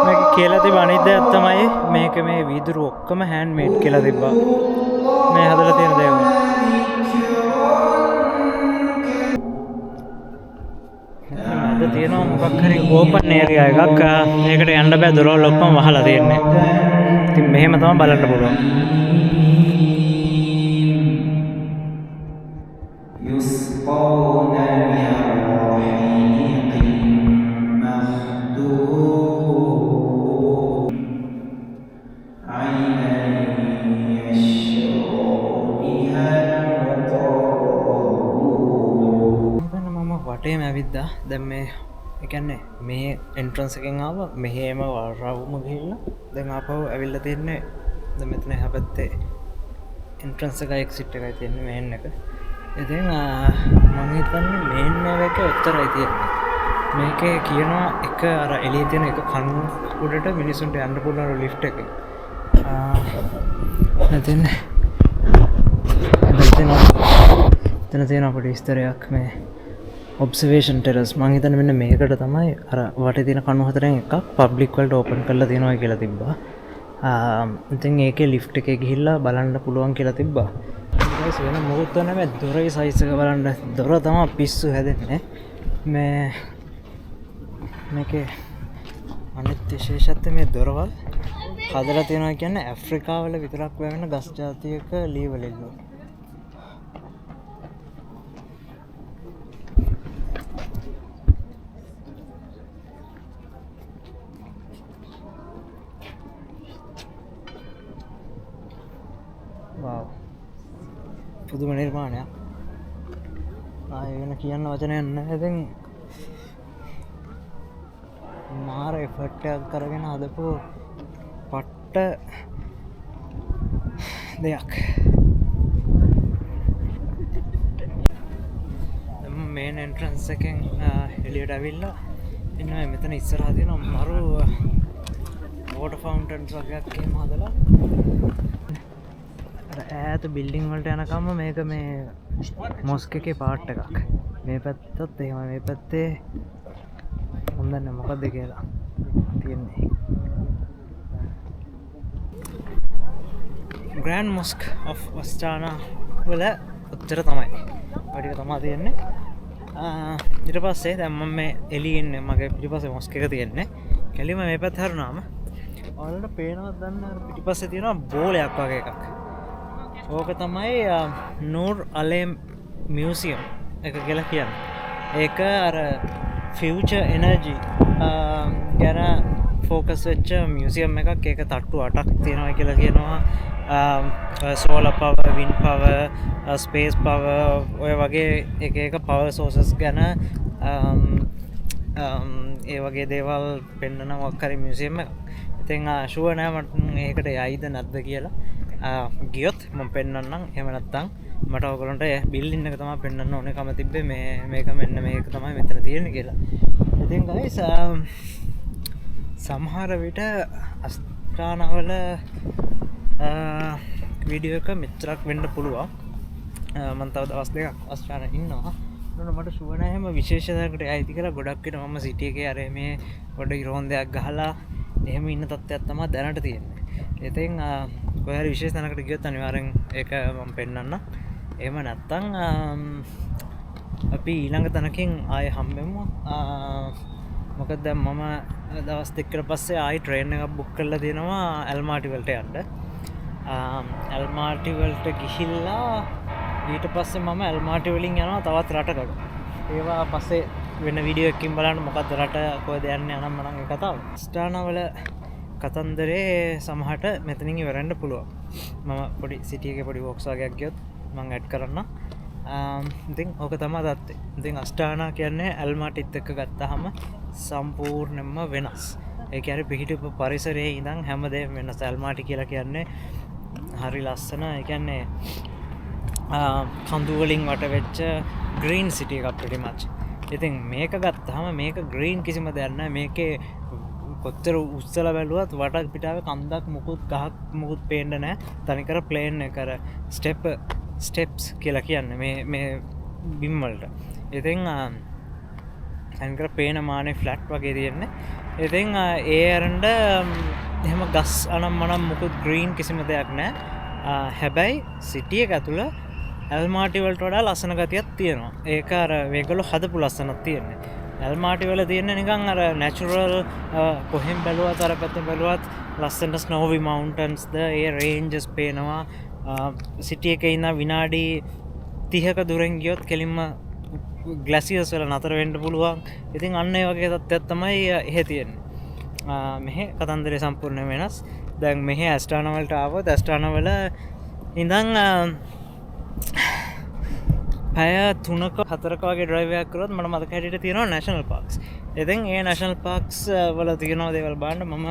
මේක කියලා තිබ්බ අනිත් දෙයක් තමයි මේක මේ වීදුරු ඔක්කොම හෑන්ඩ් මේඩ් කියලා තිබ්බා. මේ හදලා තියෙන දේවල්. මැද තියෙනවා මොකක් හරි ඕපන් ඒරියා එකක්. ඒකට යන්න බෑ, දොරවල් ඔක්කොම වහලා තියෙන්නේ. ඉතින් මෙහෙම තමයි බලන්න පුළුවන්. يسقون من رحيق مختوم عينا يشرب بها المقربون. මෙතන මම වටේම ඇවිද්දා. දැන් මේ ඒ කියන්නේ මේ එන්ට්‍රන්ස් එකෙන් ආවා, මෙහෙම වරවුම ගිහිල්ලා දැන් ආපහු ඇවිල්ලා තියන්නේ. දැන් මෙතන එහා පැත්තේ එන්ට්‍රන්ස් එකයි එක්සිට් එකයි තියෙන්නේ මේන් එක. ඉතින් මං හිතන්නේ මේන් එක ඔච්චරයි තියෙන්නේ. මේකේ කියනවා එක අර එළියේ තියෙන එක කණු උඩට මිනිසුන්ට යන්න පුළුවන් ලිෆ්ට් එකේ. ඉතින් එතන තියෙනවා පොඩි විස්තරයක් මේ ඔබ්සර්වේෂන් ටෙරස්. මං හිතන්නේ මෙන්න මේකට තමයි අර වටේ තියෙන කණු හතරෙන් එකක් පබ්ලික් වලට ඕපන් කරලා තියෙනවා කියලා තිබ්බා. ඉතින් ඒකේ ලිෆ්ට් එකේ ගිහිල්ලා බලන්න පුළුවන් කියලා තිබ්බා. ගයිස් වෙන මොකුත් ඕනේ නෑ, මේ දොරේ සයිස් එක බලන්න. දොර තමයි පිස්සු හැදෙන්නේ. මේකේ අනිත් විශේෂත්වය මේ දොරවල් හදලා තියෙනවා කියන්නේ ඇෆ්‍රිකාවල විතරක් වැවෙන ගස් ජාතියක ලී වලින්ලු. වව්. පුදුම නිර්මාණයක්. ආයෙ වෙන කියන්න වචනයක් නැහැ. ඉතින් මාර එෆර්ට් එකක් කරගෙන හදපු පට්ට දෙයක්. දැන් මම මේන් එන්ට්‍රන්ස් එකෙන් එළියට ඇවිල්ලා ඉන්නවා. මෙතන ඉස්සරහා තියෙනවා මරු වෝටර් ෆවුන්ටන්ස් වගේක් එහෙම හදලා. අර ඈත බිල්ඩින් වලට යනකම්ම මේක මේ මොස්ක් එකේ පාර්ට් එකක්. මේ පැත්තත් එහෙමයි. මේ පැත්තේ මන් දන්නේ මොකද්ද කියලා තියෙන්නේ. ග්‍රෑන්ඩ් මොස්ක් ඔෆ් අස්ටානා වල ඔච්චර තමයි. ඔය ටික තමයි තියෙන්නේ. ඊට පස්සේ දැන් මම මේ එළියේ ඉන්නේ. මගේ පිටිපස්සේ මොස්ක් එක තියෙන්නේ. කෙලින්ම මේ පැත්ත හැරුණාම ඔයාලට පේනවද දන්නේ නැහැ. අර පිටිපස්සේ තියෙනවා බෝලයක් වගේ එකක්. ඕක තමයි නූර් අලේම් මියුසියම් එක කියලා කියන්නේ. ඒක අර ෆියුචර් එනර්ජි ගැන ෆෝකස් වෙච්ච මියුසියම් එකක්. ඒක තට්ටු 8ක් තියෙනවා කියලා කියනවා. Solar power, wind power, space power ඔය වගේ එක එක පවර් සෝසස් ගැන ඒ වගේ දේවල් පෙන්වන මොකක් හරි මියුසියම් එකක්. ඉතින් ෂුවර් නෑ මට ඒකට යයිද නැද්ද කියලා. ගියොත් මම පෙන්වන්නම්. එහෙම නැත්නම් මට ඔයගොල්ලන්ට බිල්ඩින් එක තමයි පෙන්වන්න ඕනේකම තිබ්බේ. මේක මෙන්න මේක තමයි මෙතන තියෙන්නේ කියලා. ඉතින් ගයිස් සමහර විට අස්ටානවල වීඩියෝ එක මෙච්චරක් වෙන්න පුළුවන්. මං තව දවස් දෙකක් අස්ටාන ඉන්නවා. නෝන මට ෂුවර් නෑ එහෙම විශේෂ තැනකට යයිද කියලා. ගොඩක් විට මම සිටි එකේ අර මේ පොඩි රෝන්දයක් ගහලා එහෙම ඉන්න තත්ත්වයක් තමයි දැනට තියෙන්නේ. ඉතින් කොහේ හරි විශේෂ තැනකට ගියොත් අනිවාර්යෙන් ඒක මම පෙන්වන්නම්. එහෙම නැත්තම් අපි ඊළඟ තැනකින් ආයෙ හම්බෙමු. මොකද දැන් මම දවස් දෙකකට පස්සේ ආයෙ ට්‍රේන් එකක් බුක් කරලා තියෙනවා ඇල්මාටි වලට යන්න. ඇල්මාටි වලට ගිහිල්ලා ඊට පස්සේ මම ඇල්මාටි වලින් යනවා තවත් රටකට. ඒවා පස්සේ වෙන වීඩියෝ එකකින් බලන්න මොකද්ද රට කොහෙද යන්නේ අනම් මනම් ඒ කතාව. ස්ටානවල කතන්දරේ සමහරට මෙතනින් ඉවර වෙන්න පුළුවන්. මම පොඩි සිටි එකේ පොඩි වොක්ස් වගේක් ගියොත් මං ඇඩ් කරන්න. ඉතින් ඕක තමයි තත්ත්වය. ඉතින් අස්ටානා කියන්නේ ඇල්මාටිත් එක්ක ගත්තාම සම්පූර්ණයෙන්ම වෙනස්. ඒ කියන්නේ පිහිටපු පරිසරයේ ඉඳන් හැමදේම වෙනස්. ඇල්මාටි කියලා කියන්නේ හරි ලස්සන, ඒ කියන්නේ කඳු වලින් වට වෙච්ච ග්‍රීන් සිටි එකක් pretty much. ඉතින් මේක ගත්තාම මේක ග්‍රීන් කිසිම දෙයක් නෑ. මේකේ කොච්චර උස්සලා බැලුවත් වට පිටාවේ කන්දක් මුකුත් ගහක් මුකුත් පේන්න නෑ. තනිකර ප්ලේන් එක අර ස්ටෙප්ස් කියලා කියන්නේ මේ බිම් වලට. ඉතින් තනිකර පේන මානේ ෆ්ලැට් වගේ තියෙන්නේ. ඉතින් ඒ අරන්ඩ එහෙම ගස් අනම් මනම් මුකුත් ග්‍රීන් කිසිම දෙයක් නෑ. හැබැයි සිටි එක ඇතුළ ඇල්මාටි වලට වඩා ලස්සන ගතියක් තියෙනවා. ඒක අර මේගොල්ලෝ හදපු ලස්සනක් තියෙන්නේ. ඇල්මාටි වල තියෙන නිකන් අර නැචරල්, කොහෙන් බැලුවත් අර පැත්තෙන් බැලුවත් ලස්සනට ස්නෝවි මවුන්ටන්ස් ද ඒ රේන්ජස් පේනවා. සිටි එකේ ඉඳන් විනාඩි 30ක දුරෙන් ගියොත් කෙලින්ම ග්ලැසියර්ස් වල නතර වෙන්න පුළුවන්. ඉතින් අන්න ඒ වගේ තත්ත්වයක් තමයි එහෙ තියෙන්නේ. මෙහෙ කතන්දරේ සම්පූර්ණ වෙනස්. දැන් මෙහෙ ඇස්ටානා වලට ආවොත් ඇස්ටානා වල ඉඳන් පැය 3ක 4ක වගේ ඩ්‍රයිව් එකක් කරොත් මට මතක හැටියට තියෙනවා නැෂනල් පාක්ස්. ඉතින් ඒ නැෂනල් පාක්ස් වල තියෙනවා දේවල් බලන්න. මම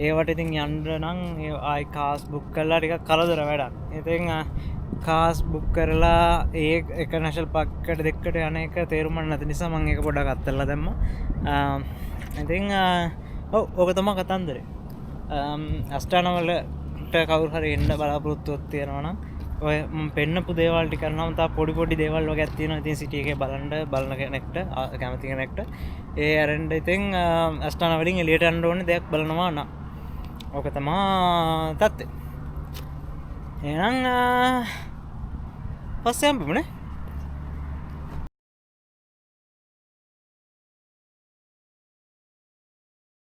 ඒවට ඉතින් යන්න නම් ඒ ආයි කාස් බුක් කරලා ටිකක් කරදර වැඩක්. ඉතින් කාස් බුක් කරලා ඒ එක නැෂනල් පාක් එකට දෙකට යන එක තේරුම් නැති නිසා මම ඒක පොඩ්ඩක් අත්හැරලා දැම්මා. ඉතින් ඔව් ඕක තමයි කතන්දරේ. අස්ටානා වලට කවුරු හරි එන්න බලාපොරොත්තුවක් තියෙනවා නම් ඔය මම පෙන්නපු දේවල් ටික කරනවම තව පොඩි පොඩි දේවල් වගේක් තියෙනවා. ඉතින් සිටි එකේ බලන්න බලන කෙනෙක්ට, කැමති කෙනෙක්ට ඒ අරෙන්ඩ ඉතින් අස්ටානා වලින් එළියට යන්න ඕනේ දෙයක් බලනවා නම් ඕක තමා තත්ත්වය. එහෙනම් පස්සේ හම්බෙමුනේ.